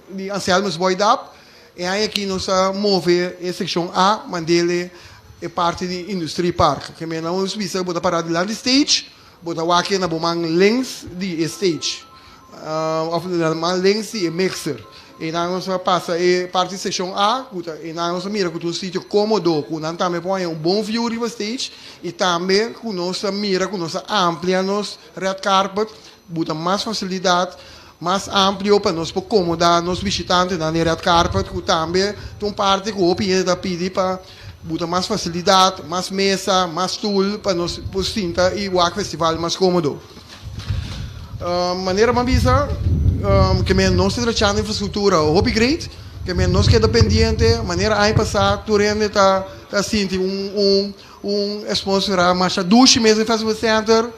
[SPEAKER 24] di Anselmus Boy Dap. E aña aki nos a move e sekshon A mandele e parti di Industrie Park. Ke mena nos bisa bo ta pará dilanti stage, bo ta wak na bo man links di e stage òf na man links di e mixer. Einan nos a pasa e parti di sekshon A ku ta einan nos a mira ku ta un sitio kómodo ku nan tambe por haña un bon view riba stage i tambe ku nos a mira ku nos a amplia nos red carpet buta mas fasilidat Mas amplio pa nos por komoda nos bishitantenan den red carpet ku tambe ta un parti ku hopi hende ta pidi pa buta mas fasilidat, mas mesa, mas stul pa nos por sinta i wak festival mas komodo. Manera mi a bisa ke men nos ta trachando infrastruktura hopi great, ke men nos keda pendiente, manera aña pasá tur hende ta sinti un un atmosfera masha dushi mes den Festival Center.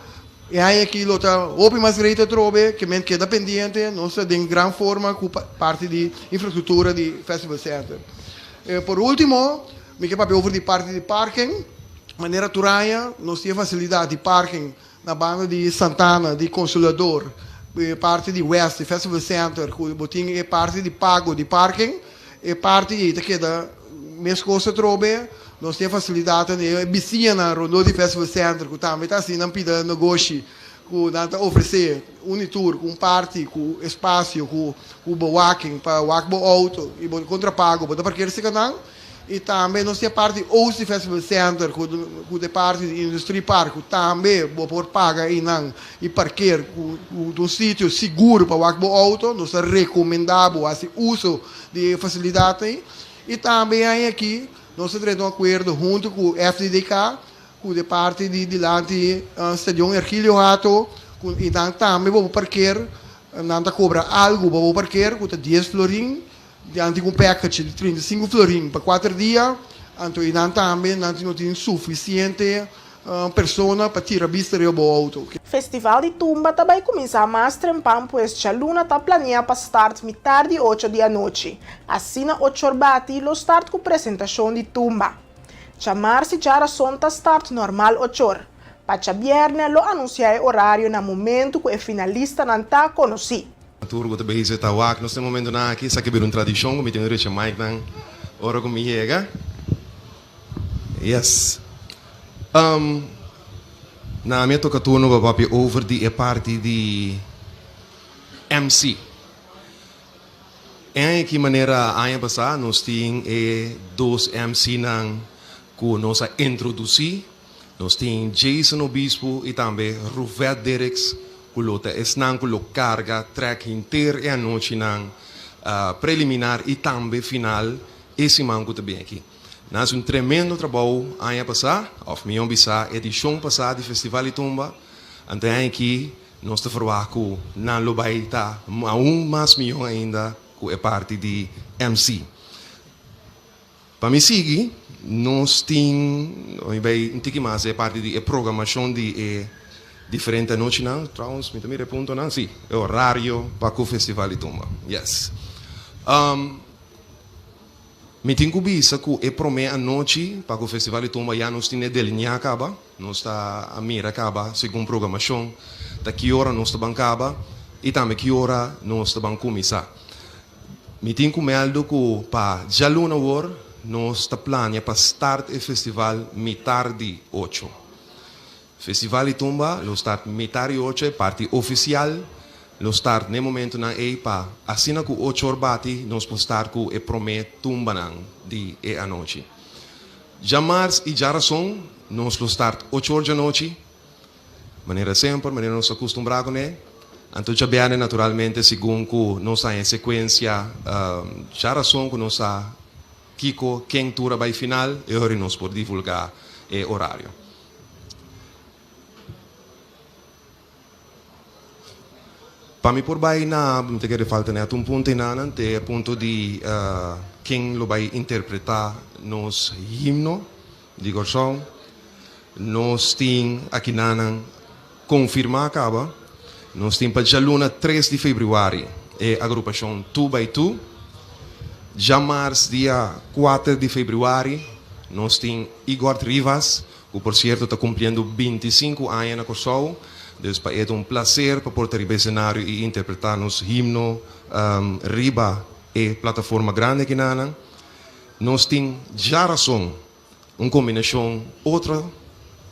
[SPEAKER 24] E aña aki lo ta hopi mas great atrobe, ke men keda pendiente, nos ta den gran forma ku parti di infrastruktura di Festival Center. Por ultimo, mi ke papia over di parti di parking, manera tur aña nos tin e fasilidat di parking na banda di Santana, di Consolador, parti di West di Festival Center, ku bo tin e parti di pago di parking. E parti ei ta keda meskos atrobe. Nos tin e fasilidatnan di e bisiñanan rondó di Festival Center ku tambe ta hasi nan pida negoshi ku nan ta ofresé un i tur ku un parti ku espasio ku ku bo waking pa wak bo outo i bo kontrapago bo ta parker serka nan. I tambe nos tin e parti oost di Festival Center ku ku ta e parti di Industrie Park ku tambe bo por paga einan i parker ku ku ta un sitio sigur pa wak bo outo. Nos ta rekomendá bo hasi uso di e fasilidatnan ei. I tambe e aña aki nos a drenta un akuerdo huntu ku FDDK ku e parti di dilanti Stadion Ergilio Hato ku i nan tambe bo por parker nan ta kobra algu pa bo parker ku ta dies florin. Nan tin un package di 35 florin pa kuater dia, anto i nan tambe nan no tin sufisiente persona pa tira bista riba bo auto.
[SPEAKER 1] Festival di Tumba ta bai kuminsá mas trempan pues djaluna ta planea pa start mitar di ocho di anochi. Asina ochor bati lo start ku presentashon di Tumba. Djamars i djarason ta start normal ochor. Pa djabièrnè lo anunsiá e orario na momentu ku e finalistanan ta konosí.
[SPEAKER 25] Tur ku ta bezig ta wak nos den momentunan aki. Esaki a bira un tradishon ku mi tin un recha mic nan ora ku mi yega. Yes. Na mi a toka turno pa papia over di e parti di MC. En ki manera aña pasá nos tin e dos MC-nan ku nos a introdusí. Nos tin Jason Obispo i tambe Ruvet Derricks ku lo ta esnan ku lo karga trèk henter e anochinan preliminar i tambe final e siman ku ta bin aki. Nan hasi un tremendo trabou aña pasá, òf mihó bisá edishon pasá di Festival di Tumba. Anto e aña aki Nos ta ferwagt ku nan lo bai ta aun mas mihó ainda ku e parti di MC. Pa mi sigui, nos tin, mi bai un tiki mas e parti di e programashon di e diferente anochinan. Trouwens, mi ta mira e puntonan, si, e orario pa ku Festival di Tumba. Yes. Mi tin ku bisa ku e promé anochi pa ku Festival di Tumba ya nos tin e delineá kaba. Nos ta a mira kaba segun programashon ta ki ora nos ta ban kaba i tambe ki ora nos ta ban kuminsá. Mi tin ku mèldu ku pa djaluna awor nos ta plania pa start e festival mitar di ocho. Festival di Tumba lo start mitar di ocho, e parti ofisial lo start n'e momentunan ei pa asina ku ocho or bati nos por start ku e promé tumbanan di e anochi. Djamars i djarason nos lo start ocho or djanochi, manera semper, manera nos a kustumbrá kuné. Anto djabièrnè naturalmente segun ku nos haña e sekuensia djarason ku nos sa kiko, ken tur a bai final, e ora nos por divulgá e orario. Pa mi por bai na, mi ta kere falta net un punto enanan, te e punto di ken lo bai interpreta nos himno di Kòrsou. Nos tin akinanan konfirmá kaba, nos tin pa djaluna tres di febrüari e agrupashon Two by Two. Djamars dia kuater di febrüari nos tin Igort Rivas Ku por sierto ta kumpliendo 25 aña na Kòrsou, dus pa e ta un plaser pa por ta riba esenario i interpretá nos himno riba e plataforma grandi akinanan. Nos tin djarason un kombinashon otro,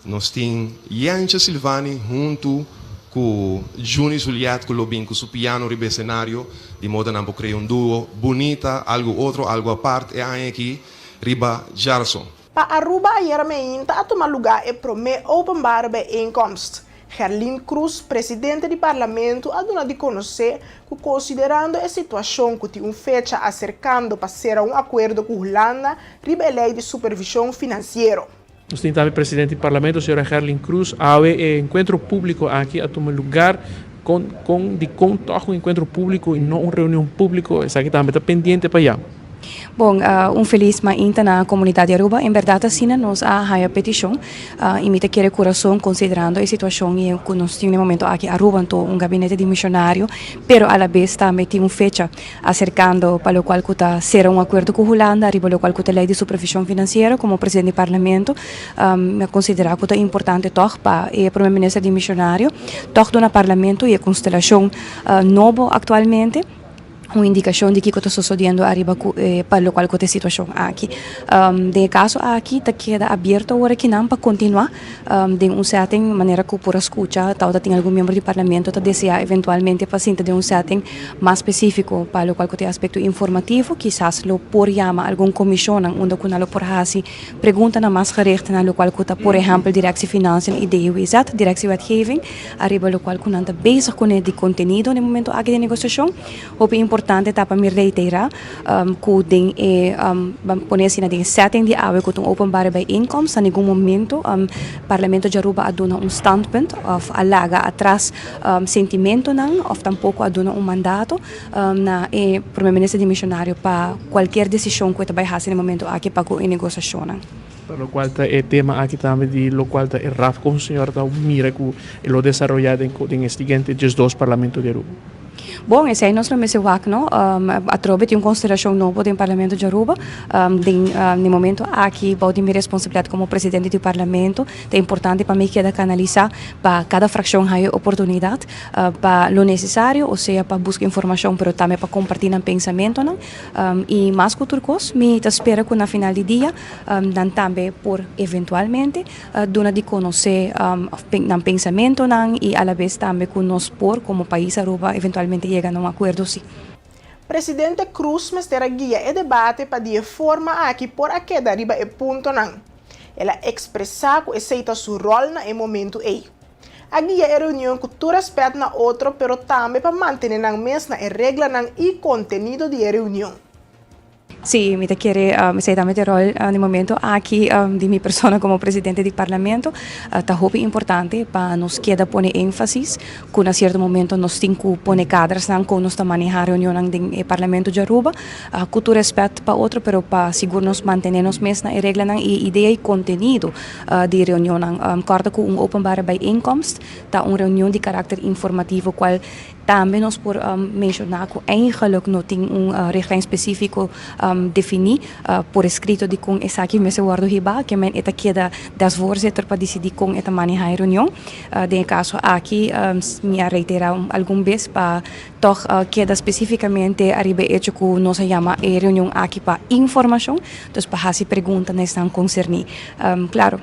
[SPEAKER 25] nos tin Yentje Silvani huntu ku Juni Juliet ku lo bin ku su piano riba esenario, di moda nan por krea un duo bunita, algu otro, algu apart e aña aki riba djarason.
[SPEAKER 1] Pa Aruba ayera meinta a tuma lugá e promé openbare bijeenkomst. Gerlin Croes, presidente di Parlamento a duna di konosé ku konsiderando e situashon ku tin un fecha aserkando pa sera un akuerdo ku Hulanda riba e lei di supervishon finansiero.
[SPEAKER 2] Nos tin tambe presidente di Parlamento, señora Gerlin Croes. Awe e encuentro publico aki a tuma lugar. Con, con, dicon toch un encuentro publico y no un reunion publico? Esaki tambe ta pendiente pa ya.
[SPEAKER 3] Bon, un felis mainta na comunidad di Aruba. En berdad asina nos a haya peticion y mi ta kere curason considerando e situacion y cu nos tin na e momento aki Aruba anto un gabinete dimisionario pero a la bes tambe tin un fecha acercando pa locual cu ta cera un acuerdo cu Hulanda ariba locual cu ta ley di supervision financiero como presidente di parlamento mi a considera cu ta importante toch pa e prome minister dimisionario toch duna parlamento y e constelacion nobo actualmente. Un indikashon di kiko ta sosodiendo ariba ku e pa lokual ku ta e situashon aki. Den e kaso aki ta keda abierto awor akinan pa kontinuá den un setting manera ku por a skucha tabata tin algun miembro di parlamento ta deseá eventualmente pa sinta den un setting mas spesífiko pa lokual ku ta e aspekto informativo. Kisas lo por yama algun komishonnan unda ku nan lo por hasi preguntanan mas gericht na lokual ku ta por ehèmpel Directie Financiën i DWZ, Directie Wetgeving. Ariba lokual ku nan ta bezig kuné di kontenido na e momento aki di negosiashon. Hopi importante ta pa mi reiterá ku den e ban pone asina den e setting di awe ku ta un openbare bijeenkomst na ningun momento Parlamento di Aruba a duna un standpunt òf a laga atras sentimentonan òf tampoko a duna un mandato na e Prome Minister dimisionario pa kualkier desishon ku e ta bai hasi na e momento aki pa ku e negosiashonnan.
[SPEAKER 2] Pa locual ta e tema aki tambe di locual ta e raf con señor ta mira cu e lo desaroya den den e siguiente 12 Parlamento di Aruba.
[SPEAKER 3] Bon, esei nos lo mester wak, no? Atrobe tin un konsiderashon nobo den Parlamento di Aruba. Den e momento aki, bou di mi responsabilidat komo presidente di Parlamento, ta importante pa mi keda kanalisá pa kada frakshon haña e oportunidat pa lo nesesario, osea pa buska informashon, pero tambe pa kompartí nan pensamentonan. I mas ku tur kos, mi ta spera ku na final di dia nan tambe por eventualmente duna di konosé nan pensamentonan i alabes tambe ku nos por komo pais Aruba eventualmente yega na un akuerdo si.
[SPEAKER 1] Presidente Cruz mester a guia e debate pa di e forma aki por a keda riba e puntonan. El a ekspresá ku esei ta su ròl na e momentu ei. A guia e reunion ku tur rèspèt na otro pero tambe pa mantené nan mes na e reglanan i kontenido di e reunion.
[SPEAKER 3] Sí, mi ta kere esei tambe ta e ròl di momento aki di mi persona komo presidente di Parlamento. Ta hopi importante pa nos keda pone énfasis ku na sierto momento nos tin ku pone kadrasnan kon nos ta manehá reunionnan den e Parlamento di Aruba. Ku tur rèspèt pa otro pero pa sigur nos mantené nos mes na e reglanan i e idea i kontenido di reunionnan. Kòrda ku un openbare bijeenkomst ta un reunion di karakter informativo kual Tambe nos por menshoná ku eigenlik no tin un richtlijn spesífiko definí por eskrito di kon esaki mester wòrdu hibá, ke men e ta keda des voorzitter pa disidí kon e ta manehá e reunion. Den e kaso aki mi a reiterá algun bes pa tòg keda spesífikamente ariba e echo ku nos a yama e reunion aki pa informashon, dus pa hasi pregunta na esnan konserní. Klaro.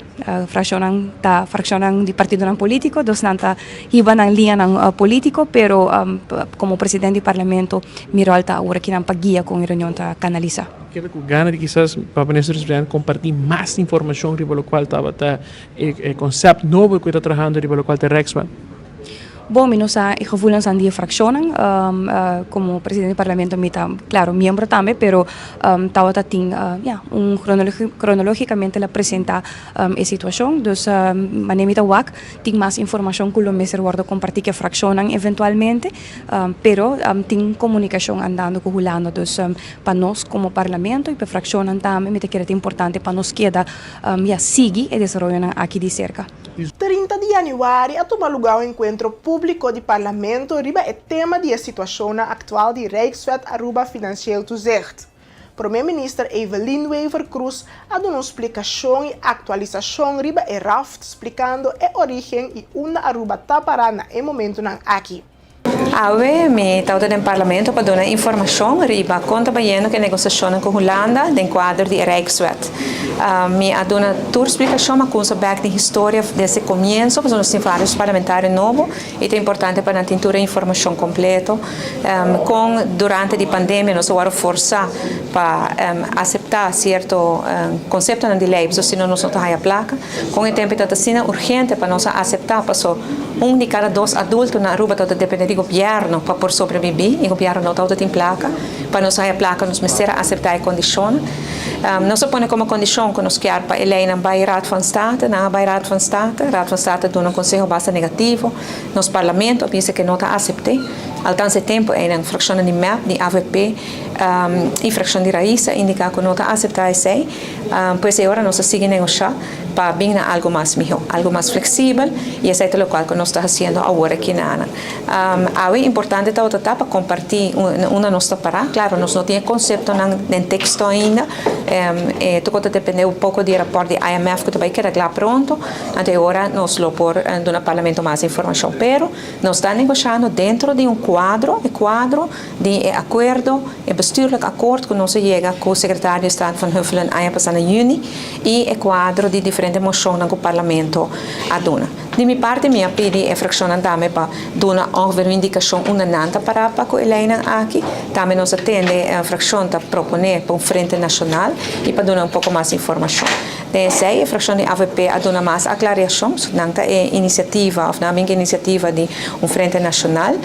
[SPEAKER 3] Fraccionnan ta fraccionnan di partidonan politico, dus nan ta hiba nan liñanan politico, pero como presidente di parlamento mi rol ta awor aki nan pa guia con e reunion ta canalisa.
[SPEAKER 2] Keda cu gana di kisas pa Minister President comparti mas informacion riba locual tabata e concept nobo cu e ta trahando riba locual ta e Rijkswet?
[SPEAKER 3] Bon, mi no sa e gevoelensnan di e fraccionnan. Como presidente di parlamento mi ta, claro, miembro tambe, pero tabata tin, ya, un cronologicamente la presenta e situacion. Dus manera mi ta wak, tin mas informacion cu lo mester wordo comparti cu e fraccionnan eventualmente, pero tin comunicacion andando cu Hulanda. Dus pa nos como parlamento y pa e fraccionnan tambe mi ta kere ta importante pa nos keda, ya, sigui e desaroyonan aki di cerca.
[SPEAKER 1] 30 di yanüari a tuma lugá un enkuentro públiko di Parlamento riba e tema di e situashonnan aktual di Rijkswet Aruba Financieel Toezicht. Promé Minister Evelyn Wever-Croes a duna un splikashon i aktualisashon riba e raft splikando e orígen i unda Aruba ta pará na e momentunan aki.
[SPEAKER 4] Awe mi tabata den Parlamento pa duna informashon riba kon ta bayendo ku e negosiashonnan ku Hulanda den kuadro di e Rijkswet. Mi a duna tur splikashon, mi a kumsa bèk den historia desde komienso pasobra nos tin vários parlamentario nobo i ta importante pa nan tin tur e informashon kompleto. Kon durante di pandemia nos a wòrdu forsá pa aseptá sierto konseptonan di lei pasobra si no nos no ta haya plaka. Kon e tempu ta asina urgente pa nos a aseptá paso un di kada dos adulto na Aruba tabata depende di gobièrnu pa por sobrebibí i gobièrnu no tabata tin plaka. Pa nos haya plaka nos mester a aseptá e kondishonnan. Nos a pone komo kondishon ku nos kier pa e leinan bai Raad van State. Nan a bai Raad van State. Raad van State a duna un konseho basta negativo. Nos parlamento a bisa ke no ta asept'é. Alkans e tempu einan frakshonnan di mep, di avp i frakshon di Raiz a indiká ku no ta aseptá esei. Pues e ora nos a sigui negoshá pa bin na algu mas mihó, algu mas fleksibel i esei ta lokual ku nos ta hasiendo awor aki na nan. Awe importante tabata ta pa kompartí unda nos ta pará. Klaro, nos no tin e konseptonan den teksto ainda. E tur ta dependé un poko di e rapòrt di IMF ku ta bai keda kla pronto. Anto e ora nos lo por duna Parlamento mas informashon. Pero nos ta negoshando dentro di un kuadro, e kuadro di e akuerdo, e bestuurlijk akkoord ku nos a yega ku Sekretario di Staat Van Huffelen aña pasá na yüni i e kuadro di diferente moshonnan ku Parlamento a duna. Di mi parti mi a pidi e frakshonnan tambe pa duna ongeveer un indikashon unda nan ta pará pa ku e leinan aki. Tambe nos a tende e frakshon ta proponé pa un frente nashonal i pa duna un poko mas informashon. Den esei e frakshon di avp a duna mas aklariashon, nan ta e inisiativa òf nan a bin ku e inisiativa di un frente nashonal.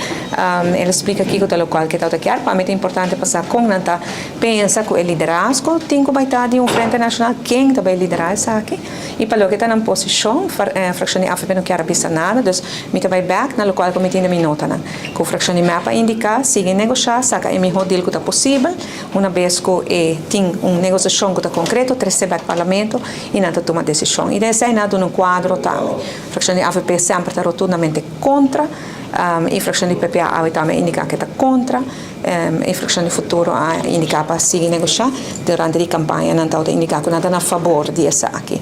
[SPEAKER 4] El a splika kiko ta lokual ke tabata kier. Pa mi ta importante pa sa kon nan ta pensa ku e liderazgo tin ku bai ta di un frente nashonal, ken ta bai liderá esaki i pa loke ta nan posishon. Frakshon di avp no kier a bisa nada, dus mi ta bai bèk na lokual ku mi tin den mi notanan. Ku frakshon di mep a indiká, sigui negoshá, saka e mihó deal ku ta posibel. Una bes ku e tin un negosiashon ku ta konkreto, trese bek Parlamento i nan ta tuma desishon. I den esei nan a duna un kuadro tambe. Frakshon di avp semper ta rotundamente kontra. E frakshon di PPA awe tambe a indiká ku e ta kontra. E frakshon di Futuro a indiká pa sigui negoshá. Durante di kampaña nan tabata indiká ku nan ta na fabor di esaki.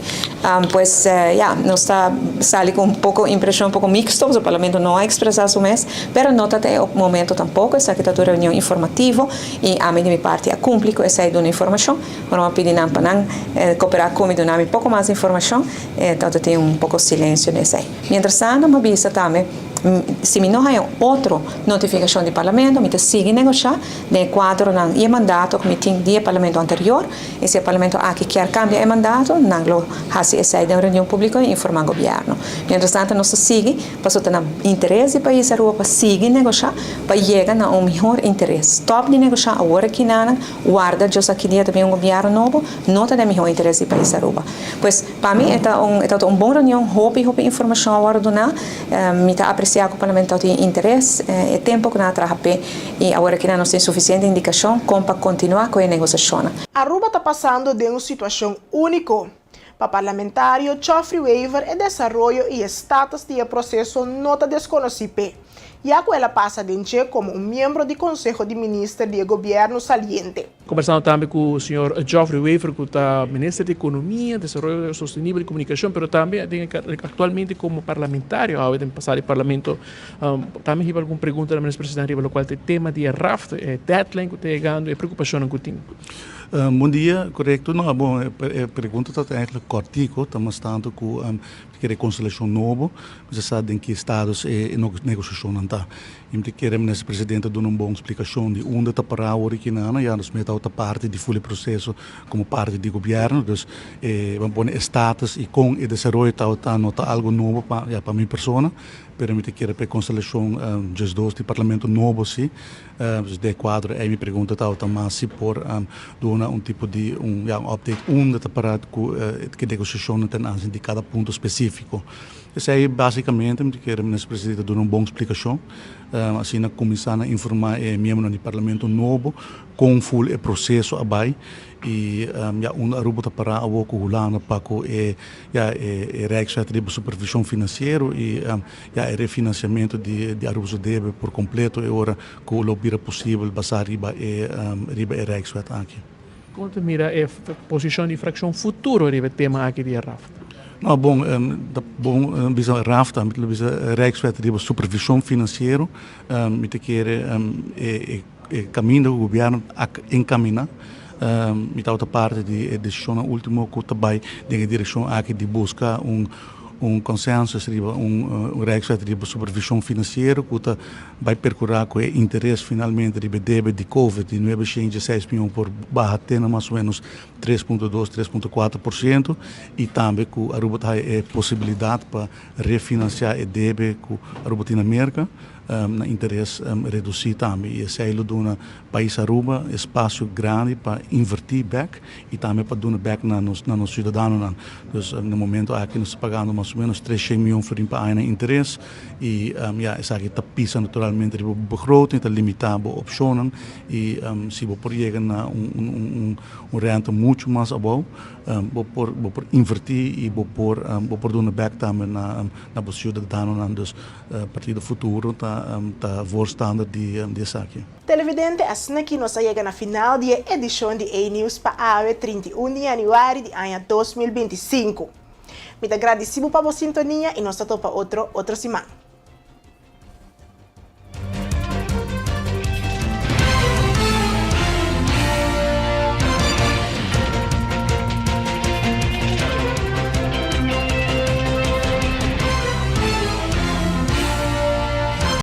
[SPEAKER 4] Pues ya, nos ta sali ku un poko impreshon un poko miksto, pasobra parlamento no a ekspresá su mes, pero no ta ta e momento tampoko. Esaki ta tur reunion informativo i ami di mi parti a kumpli ku esei duna informashon. Ora mi a pidi nan pa nan koperá ku mi duna mi poko mas informashon, tabata tin un poko silensio den esei. Mientrastanto mi a bisa tambe, si mi no haña otro notifikashon di parlamento, mi ta sigui negoshá den e kuadronan i e mandato ku mi tin di e parlamento anterior. I si e parlamento aki kier kambia e mandato, nan lo hasi esei den un reunion públiko i informá gobièrnu. Mientrastanto nos ta sigui, pasobra ta na interes di pais Aruba pa sigui negoshá pa yega na un mihor interes. Stòp di negoshá awor aki nanan, warda djos aki dia ta bin un gobièrnu nobo, no ta den mihor interes di pais Aruba. Pues, pa mi e ta un e tabata un bon reunion, hopi hopi informashon a wòrdu duná. Mi ta apresiá ku parlamento tin interes e tempu ku nan a traha p'e i awor aki nan nos tin sufisiente indikashon kon pa kontinuá ku e negosiashonnan.
[SPEAKER 1] Aruba ta pasando den un situashon úniko. Pa parlamentario Geoffrey Wever e desaroyo i e status di e proseso no ta deskonosí p'e. ya ku el a pasa den dje komo un miembro di Konseho di Minister di e gobièrnu saliente.
[SPEAKER 2] Kombersando tambe ku señor Geoffrey Wever ku ta Minister di Ekonomia, Desaroyo Sostenibel i Komunikashon, pero tambe den aktualmente komo parlamentario awe den pasado di parlamento. Tambe hiba algun pregunta na Minister Presidente riba lokual ta e tema di e raft, e deadline ku ta yegando, e preokupashonnan ku tin.
[SPEAKER 5] Bon dia, korekto. No, bon, e pregunta ta eigenlijk kòrtiku, ta mas tantu ku Ki rekonstelashon nobo mester sa den ki status e negosiashonnan ta. I mi ta kere Minister Presidente duna un bon splikashon di unda ta pará awor aki nan. Ya nos mester ta parti di ful e proseso komo parti di gobièrnu. Dus e ban pone e status i kon e desaroyo tabata no ta algu nobo pa ya pa mi persona, pero mi ta kere pa e konstelashon diesdos di parlamento nobo si. Dus den e kuadro ei mi pregunta tabata mas si por duna un tipo di un ya un update unda ta para ku e negosiashonnan ten aanzien di kada punto spesífiko. Esei básikamente mi ta kere Minister Presidente duna un bon splikashon asina kuminsá na informá e miembronan di parlamento nobo kon ful e proseso a bai i ya unda Aruba ta pará awor ku Hulanda pa ku e ya e Rijkswet riba supervishon finansiero i Ya e refinanciamento di di Aruba su debe por completo e ora cu lo bira posibel basa riba e riba e Rijkswet aki.
[SPEAKER 2] Con ta mira e posicion di fraccion Futuro riba e tema aki di e RAFTA?
[SPEAKER 5] No bon, ta bon bisa RAFTA, mi ta bisa Rijkswet riba supervision financiero. Mi ta kere e e caminda cu gobierno a encamina, mi tabata parti di e decisionnan ultimo cu ta bay den e direccion aki di busca un un consensus riba un Rijkswet riba supervision financiero cu ta bay percura cu e interes finalmente riba e debe di Covid di nuebe shen dieseis miyon por baha te na mas o menos 3.2, 3.4% y tambe cu Aruba ta haya e posibilidad pa refinancia e debe cu Aruba tin na Merca na interes reduci tambe y esey lo duna Pais Aruba espacio grandi pa inverti bek y tambe pa duna bek na nos na nos ciudadanonan. Dus na momento aki nos ta pagando mas o menos tres shen miyon florin pa aña na interes y ya esaki ta pisa naturalmente riba bo begroting, ta limita bo opcionnan y si bo por yega na un un un renta mucho mas abou bo por bo por inverti y bo por bo por duna bek tambe na na bo ciudadanonan. Dus Partido Futuro ta ta voorstander di di esaki.
[SPEAKER 1] Televidente, asina ki nos a yega na final di e edishon di E-News pa awe 31 di yanüari di aña 2025. Mi ta gradisi bo pa bo sintonia i nos ta topa otro otro siman.